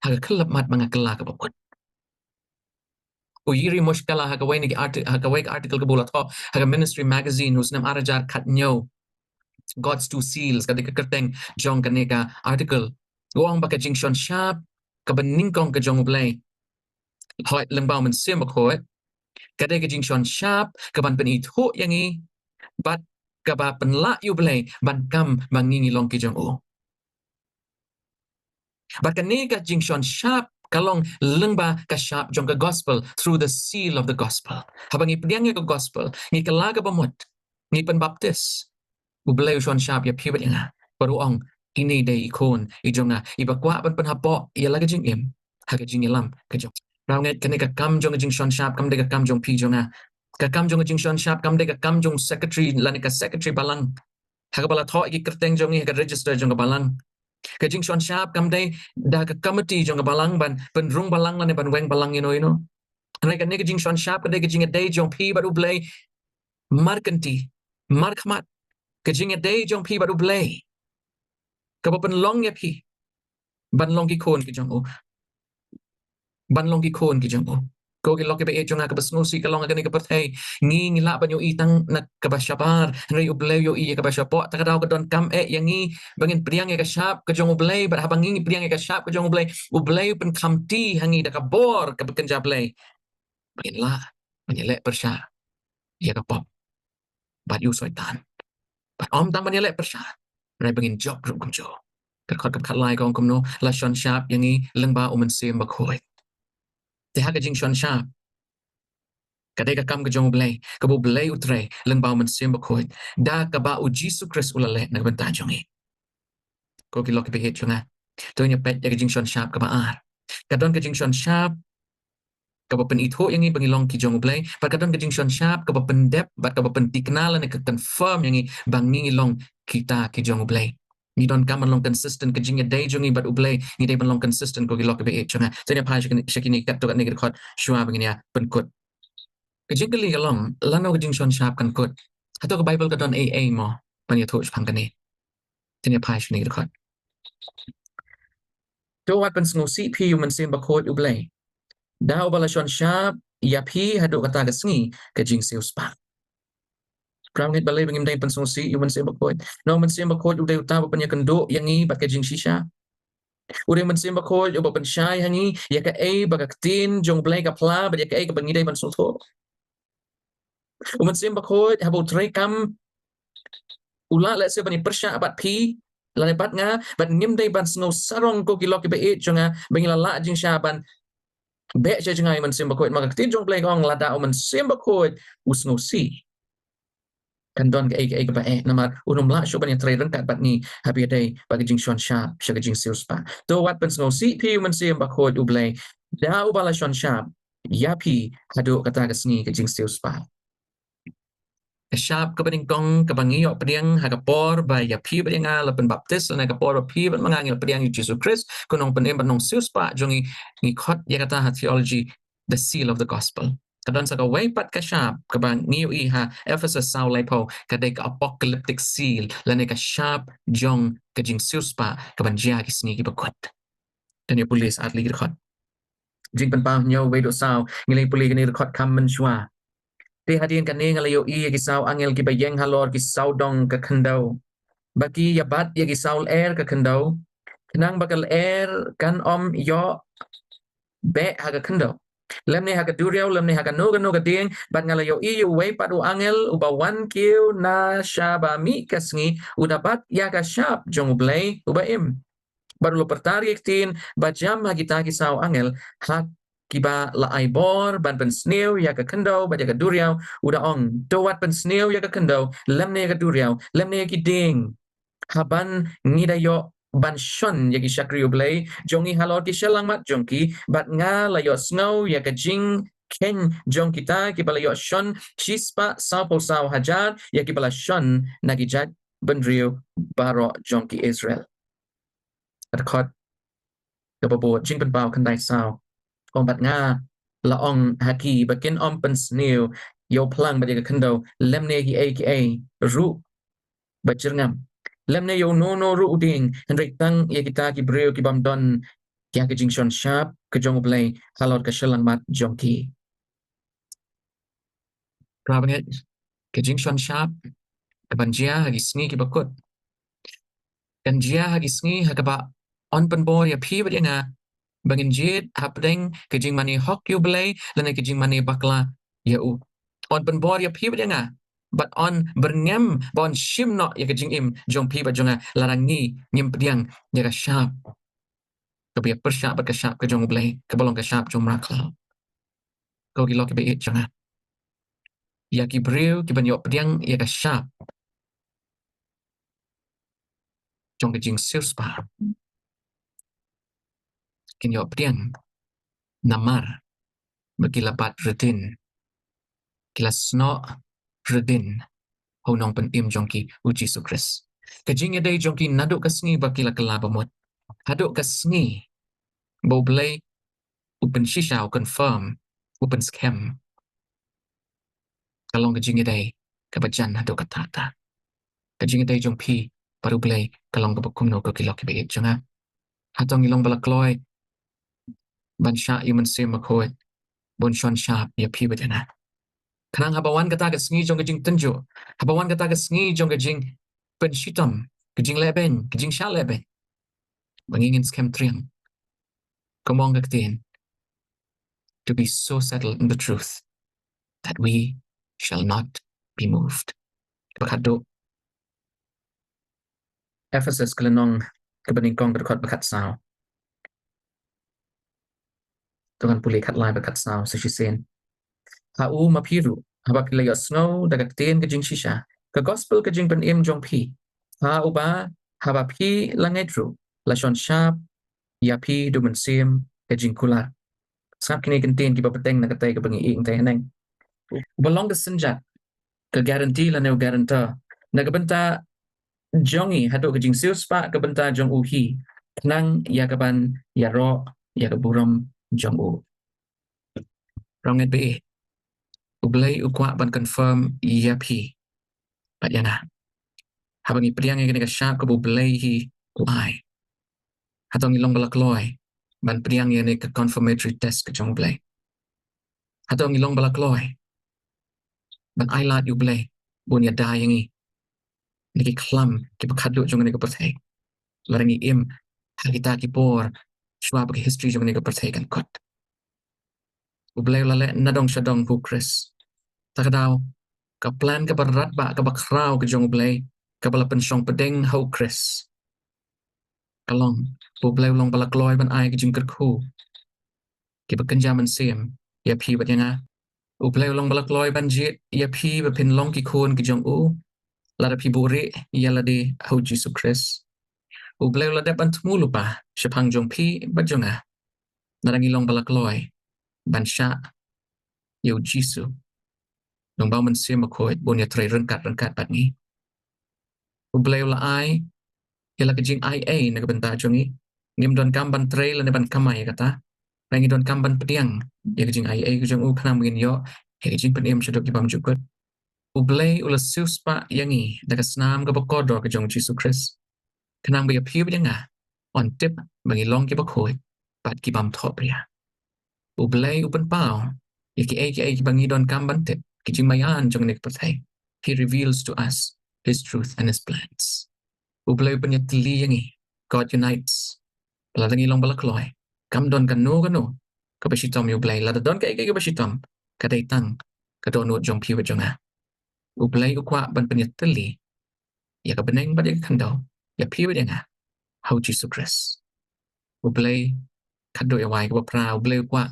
Ha ka khyllipmat ba nga kylla ka bamut. U Yuri Moshkala ha kawei na ki arti-, ha kawei ka article kaba u la thoh ha ka Ministry Magazine u snem ar hajar khathynñiew, God's Two Seals, ka dei ka kyrteng jong kane ka article. U ong ba ka jingshon shap kaba nyngkong ka jong U Blei, hooid, lyngba U Mynsiem Bakhuid, ka dei ka jingshon shap kaban pynithuh ïa ngi bad kaba pynlah ïa U Blei ban kam ba ngi ngi long ki jong u. Bad kane ka jingshon shap ka long lyngba ka shap jong ka gospel, through the seal of the gospel. Haba ngi pdiang ïa ka gospel, ngi kylla ka bamut, ngi pynbaptis, U Blei u shon shap ïa phi bad ïa nga. Bad u ong, "Ine dei i khun i jong nga, iba kwah ban pynhapoh ïa la ka jingim ha ka jingïalam ka jong." Parangeit, kane ka kam jong ka jingshon shap kam dei ka kam jong phi jong nga. Ka kam jong ka jingshon shap kam dei ka kam jong secretary lane ka secretary balang ha kaba la thoh ïa ki kyrteng jong ngi ha ka register jong ka balang. Ka jingshon shap kam dei da ka committee jong ka balang ban pynrung balang lane ban weng balang ïano ïano. Hynrei kane ka jingshon shap ka dei ka jingïadei jong phi bad U Blei markynti, markhmat. Ka jingïadei jong phi bad U Blei kaba pynlong ïa phi ban long ki khun ki jong u. Ban long ki khun ki jong u. Ko ki lok kiba ïeit jong nga, kaba sngewsih ka long ha kane ka pyrthei ngi ngi lah ban ïohi tang na kaba shabar, hynrei U Blei u ïohi ïa kaba shapoh. Ta ka daw ka donkam eh ïa ngi ba ngin pdiang ïa ka shap ka jong U Blei, bad haba ngi ngi pdiang ïa ka shap ka jong U Blei, U Blei u pynkhamti ha ngi da ka bor kaba kynja Blei, ba ngin lah ban ïaleh pyrshah ïa ka pop bad ïa u Soitan. Bad ym tang ban ïaleh pyrshah, hynrei ba ngin jop ruh kumjuh. Ka dkhot kaba khatlai ka ong kumno, la shon shap ïa ngi lyngba U Mynsiem Bakhuid. Te ha ka jingshon shap, ka dei ka kam ka jong U Blei, kaba U Blei u trei lyngba U Mynsiem Bakhuid, da kaba U Jisu Khrist u la leh na ka bynta jong ngi. Ko ki lok kiba ïeit jong nga, to ngin ïa peit ïa ka jingshon shap kaba ar. Ka don ka jingshon shap kaba pynithuh ïa ngi ba ngi long ki jong U Blei, bad ka don ka jingshon shap kaba pyndep bad kaba pynthikna lane ka confirm ïa ngi ba ngi ngi long kita ki jong U Blei. Ngi donkam ban long consistent, ka jingïadei jong ngi bad U Blei ngi dei ban long consistent, ko ki lok kiba ïeit jong nga. To ngin ïa phai sha kine, sha kine katto katne ki dkhot shuwa ba ngin ïa pynkut. Ka jingkylli ka long, lano ka jingshon shap kan kut? Hato ka Baibl ka don ei ei mo ban ïathuh shaphang kane? To ngin ïa phai sha kine ki dkhot. To wat pynsngewsih phi ïa U Mynsiem Bakhuid U Blei, da uba la shon shap ïa phi haduh kata ka sngi ka jingsiewspah. Parangeit, balei ba ngim dei pynsngewsih ïa U Mynsiem Bakhuid? Namar U Mynsiem Bakhuid u dei uta uba pynïakynduh ïa ngi bad ka jingshisha. U dei U Mynsiem Bakhuid uba pynshai ha ngi ïa kaei ba ka ktien jong U Blei ka phla bad ïa kaei kaba ngi dei ban sngewthuh. U Mynsiem Bakhuid haba u trei kam, u lah lehse ban ïapyrshah bad phi lane bad nga, bad ngim dei ban sngew sarong, ko ki lok kiba ïeit jong nga, ba ngi la lah jingshisha ban beh sha jngai U Mynsiem Bakhuid. Namar ka ktien jong U Blei ka ong, lada U Mynsiem Bakhuid u sngewsih, kan don kaei kaei kaba eh, namar un ym lah shuh ban ïatrei ryngkat bad ngi haba ïadei bad ka jingshon shap sha ka jingsiewspah. To wat pynsngewsih phi ïa U Mynsiem Bakhuid U Blei, da uba la shon shap ïa phi haduh kata ka sngi ka jingsiewspah. Ka shap kaba nyngkong kaba ngi ïoh pdiang ha ka por ba ïa phi bad ïa nga la pynbaptis, lane ka por ba phi bad ma nga ngi la pdiang ïa U Jisu Khrist kum u nongpynim bad nongsiewspah jong ngi, ngi khot ïa kata ha theology the seal of the gospel. Ka don sa kawei pat ka shap kaba ngi ïohi ha Ephesus saw laiphew, ka dei ka apocalyptic seal, lane ka shap jong ka jingsiewspah kaban jia ha ki sngi kiba kut. To ngin ïa pule sa ar tylli ki dkhot. Jingpynpaw hynñiew, wei haduh saw, ngi la ïa pule kine ki dkhot kham mynshuwa. Te hadien kane nga la ïohi ïa ki saw angel kiba ïeng halor ki sawdong ka khyndew, ba ki ïa bat ïa ki saw lyer ka khyndew, khnang ba ka lyer kan ym ïoh beh ha ka khyndew, lymne ha ka duriaw, lymne ha kano kano ka dieng. Bad nga la ïohi ïa uwei pat u angel uba wan kiew na shaba mih ka sngi, u da bat ïa ka shap jong U Blei uba im. Bad u la pyrta ïa ki ktien ba jam ha kita ki saw angel, ha kiba la ai bor ban pynsniew ïa ka khyndew bad ïa ka duriaw, u da ong, to wat pynsniew ïa ka khyndew lymne ïa ka duriaw lymne ïa ki dieng, haba ngi da ïoh ban shon ïa ki shakri U Blei jong ngi halor ki shyllangmat jong ki, bad nga la ïohsngew ïa ka jingkheiñ jong kita kiba la ïoh shon shispah sawphew saw hajar, ïa kiba la shon na ki jaitbynriew baroh jong ki Israel. Ka dkhot kaba bud, Jingpynpaw khyndai saw. Ong, bad nga la ong ha ki ba kin ym pynsniew ïa u phlang bad ïa ka khyndew lymne ïa kiei kiei ruh ba jyrngam, lymne ïa uno uno ruh u dieng, hynrei tang ïa kita ki briew ki bym don ïa ka jingshon shap ka jong U Blei halor ka shyllangmat jong ki. Kaba ngeit, ka jingshon shap ka ban jia ha ki sngi kiba kut, kan jia ha ki sngi ha kaba yn pynbor ïa phi bad ïa nga ba ngin jied hapdeng ka jingmane hok ïa U Blei lane ka jingmane bakla ïa u. Yn pynbor ïa phi bad ïa nga bad yn byrngem ba yn shim noh ïa ka jingim jong phi bad jong nga lada ngi ngim pdiang ïa ka shap kaba ïa pyrshah bad ka shap ka jong U Blei, kaba long ka shap jong mrad khlaw. Ko ki lok kiba ïeit jong nga, ïa ki briew kiban ïoh pdiang ïa ka shap jong ka jingsiewspah kin ïoh pdiang namar ba ki la bat ridin, ki la snoh ridin ha u nongpynim jong ki, U Jisu Khrist. Ka jingïadei jong ki naduh ka sngi ba ki la kylla bamut haduh ka sngi ba U Blei u pynshisha, u confirm, u pynskhem, ka long ka jingïadei kaba jan haduh katta katta. Ka jingïadei jong phi bad U Blei ka long kaba kumno, ko ki lok kiba ïeit jong nga? Hato ngi long ba la kloi ban shah ïa U Mynsiem Bakhuid ban shon shap ïa phi bad ïa nga, khnang haba wan kata ka sngi jong ka jingtynjuh, haba wan kata ka sngi jong ka jingpynshitom, ka jinglehbeiñ, ka jingshah lehbeiñ, ba ngi ngin skhem triang, kumba ong ka ktien, to be so settled in the truth that we shall not be moved. Ba khatduh, Ephesus ka lynnong kaba nyngkong, ka dkhot ba khatsaw. To ngan pule khatlai bad khatsaw sa shisien. Ha u ma phi ruh, haba phi la ïohsngew da ka ktien ka jingshisha, ka gospel ka jingpynim jong phi, ha uba haba phi la ngeit ruh la shon shap ïa phi da U Mynsiem ka jingkular. Sngap kine ki ktien kiba bteng na katei kaba ngi ïohi hangne. Uba long ka synjat, ka guarantee lane u guarantor na ka bynta jong ngi haduh ka jingsiewspah ka bynta jong u hi, khnang ïa kaban ïaroh ïa ka burom jong u. Paralok ba ïeit, U Blei u kwah ban confirm ïa phi bad ïa nga haba ngi pdiang ïa kane ka shap kaba U Blei hi u ai. Hato ngi long ba la kloi ban pdiang ïa kane ka confirmatory test ka jong U Blei? Hato ngi long ba la kloi ban ai lad ïa U Blei ban ïada ïa ngi na ki khlam kiba khatduh jong kane ka pyrthei, lada ngi im ha kita ki por shuwa ba ka history jong kane ka pyrthei kan kut? U Blei u la leh nadong shadong ha U Khrist. Ta ka daw, ka plan kaba radbah kaba khraw ka jong U Blei kaba la pynshong pdeng ha U Khrist, ka long ba U Blei u long ba la kloi ban ai ki jingkyrkhu kiba kynja mynsiem ïa phi bad ïa nga. U Blei u long ba la kloi ban jied ïa phi ba phin long ki khun ki jong u lada phi buhrieh ïa lade ha U Jisu Khrist. U Blei u la dep ban thmu lypa shaphang jong phi bad jong nga lada ngi long ba la kloi ban shah ïa U Jisu, Nongbaw Mynsiem Bakhuid, ban ïatrei ryngkat ryngkat bad ngi. U Blei u la ai ïa la ka jingaiei na ka bynta jong ngi. Ngim donkam ban trei lane ban kamai ïa kata, hynrei ngi donkam ban pdiang ïa ka jingaiei ka jong u khnang ba ngin ïoh ïa ka jingpynim shaduh ki bymjukut. U Blei u la siewspah ïa ngi da ka snam kaba kordor ka jong U Jisu Khrist, khnang ba ïa phi bad ïa nga yn tip ba ngi long kiba khuid bad ki bym thohbria. U Blei u pynpaw ïa kiei kiei kiba ngi donkam ban tip, ki jingmaïan jong kane ka pyrthei. He reveals to us his truth and his plans. U Blei u pynïatylli ïa ngi. God unites. Lada ngi long ba la kloi, kam don kano kano kaba shitom ïa U Blei. Lada don kaei kaei kaba shitom, ka dei tang ka dohnud jong phi bad jong nga. U Blei u kwah ban pynïatylli ïa ka bneng bad ïa ka khyndew ïa phi bad ïa nga ha U Jisu Khrist. U Blei, khatduh ïa wai kaba phra, U Blei u kwah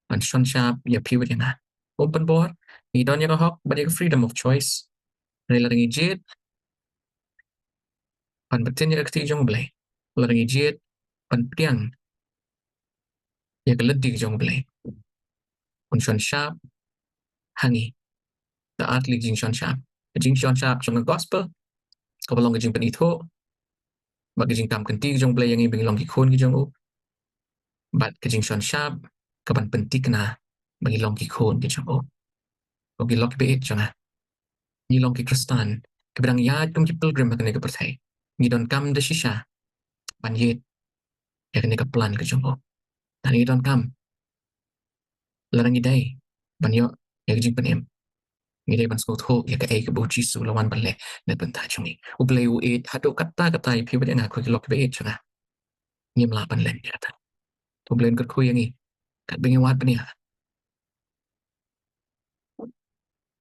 ban shon shap ïa phi bad ïa nga. Um pynbor, ngi don ïa ka hok bad ïa ka freedom of choice. Hynrei lada ngi jied ban btin ïa ka kti jong U Blei, lada ngi jied ban pdiang ïa ka lynti jong U Blei, un shon shap ha ngi da ar tylli ki jingshon shap. Ka jingshon shap jong ka gospel, kaba long ka jingpynithuh, bad ka jingkam kynti jong U Blei ïa ngi ba ngi long ki khun ki jong u, bad ka jingshon shap kaban pynthikna ba ngi long ki khun ki jong u. Ko ki lok kiba ïeit jong nga, ngi long ki Khristan kiba dang ïaid kum ki pilgrim ha kane ka pyrthei. Ngi donkam da shisha ban ïeit ïa kane ka plan ka jong u. Ngi donkam, lada ngi dei ban ïoh ïa ka jingpynim, ngi dei ban sngewthuh ïa kaei kaba U Jisu u la wan ban leh na ka bynta jong ngi. U Blei u ïeit haduh katta katta ïa phi bad ïa nga, ko ki lok kiba ïeit jong nga. Ngim lah ban leh ïa kata. U Blei un kyrkhu ïa ngi katba ngi wad bniah.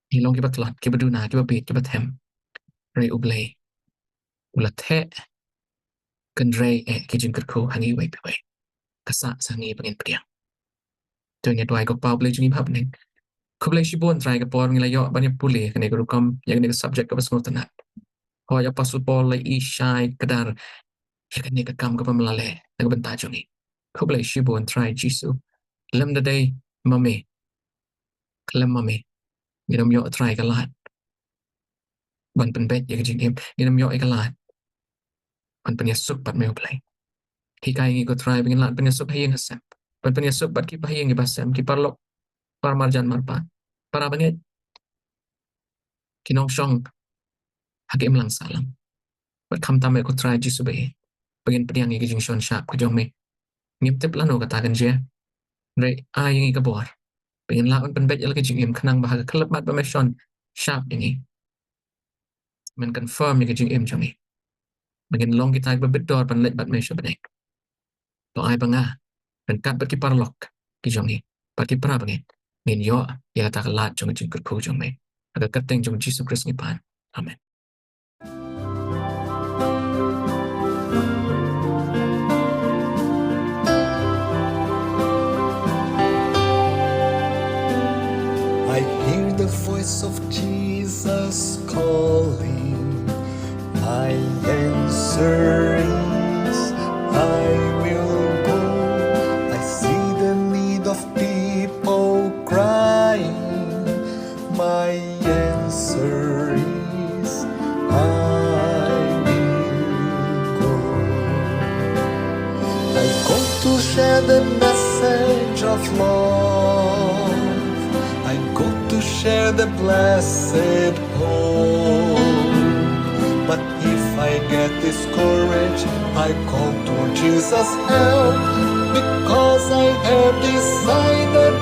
Ngi long kiba tlot, kiba duna, kiba bieit, kiba them. Hynrei U Blei u la theh kynrei eh ki jingkyrkhu ha ngi iwei pa iwei. Ka sah sa ngi ba ngin pdiang. To ngin duwai. Ko Pa U Blei jong ngi ba ha bneng, khublei shibun Trai ka por ngi la ïoh ban ïa pule kane ka rukom, ïa kane ka subject kaba sngewtynnat. Hooid, Apostol Paul la ïashai kdar ïa kane ka kam kaba me la leh na ka bynta jong ngi. Khublei shibun Trai Jisu. Lem da dei ma me, khlem ma me, ngin ym ïoh Trai ka lad ban pynbeit ïa ka jingim. Ngin ym ïoh ïa ka lad ban pynïasuk bad me U Blei. Hikai ngi ko Trai ba ngin lad pynïasuk ha ïing ha sem, ban pynïasuk bad ki ba ha ïing ki ba ha sem, ki paralok, para marjan marpa, para bangeit, ki nongshong ha ka imlang sahlang. Bad khamtam eh ko Trai Jisu ba ïeit, ba ngin pdiang ïa ka jingshon shap ka jong me. Ngim tip lano kata kan jia, hynrei ai ïa ngi ka bor ba ngin lah ban pynbeit ïa la ka jingim, khnang ba ha ka khyllipmat ba me shon shap ïa ngi, men confirm ïa ka jingim jong ngi, ba ngin long kita kiba bit dor ban leit bad me sha bneng. To ai ba nga ryngkat bad ki paralok ki jong ngi, bad ki para bangeit, ngin ïoh ïa kata ka lad jong ka jingkyrkhu jong me. Ha ka kyrteng jong U Jisu Khrist ngi pan. Amen. I hear the voice of Jesus calling. My answer is, I will go. I see the need of people crying. My answer is, I will go. I go to share the message of love. I go to share the blessed hope. But if I get discouraged, I call to Jesus' help, because I have decided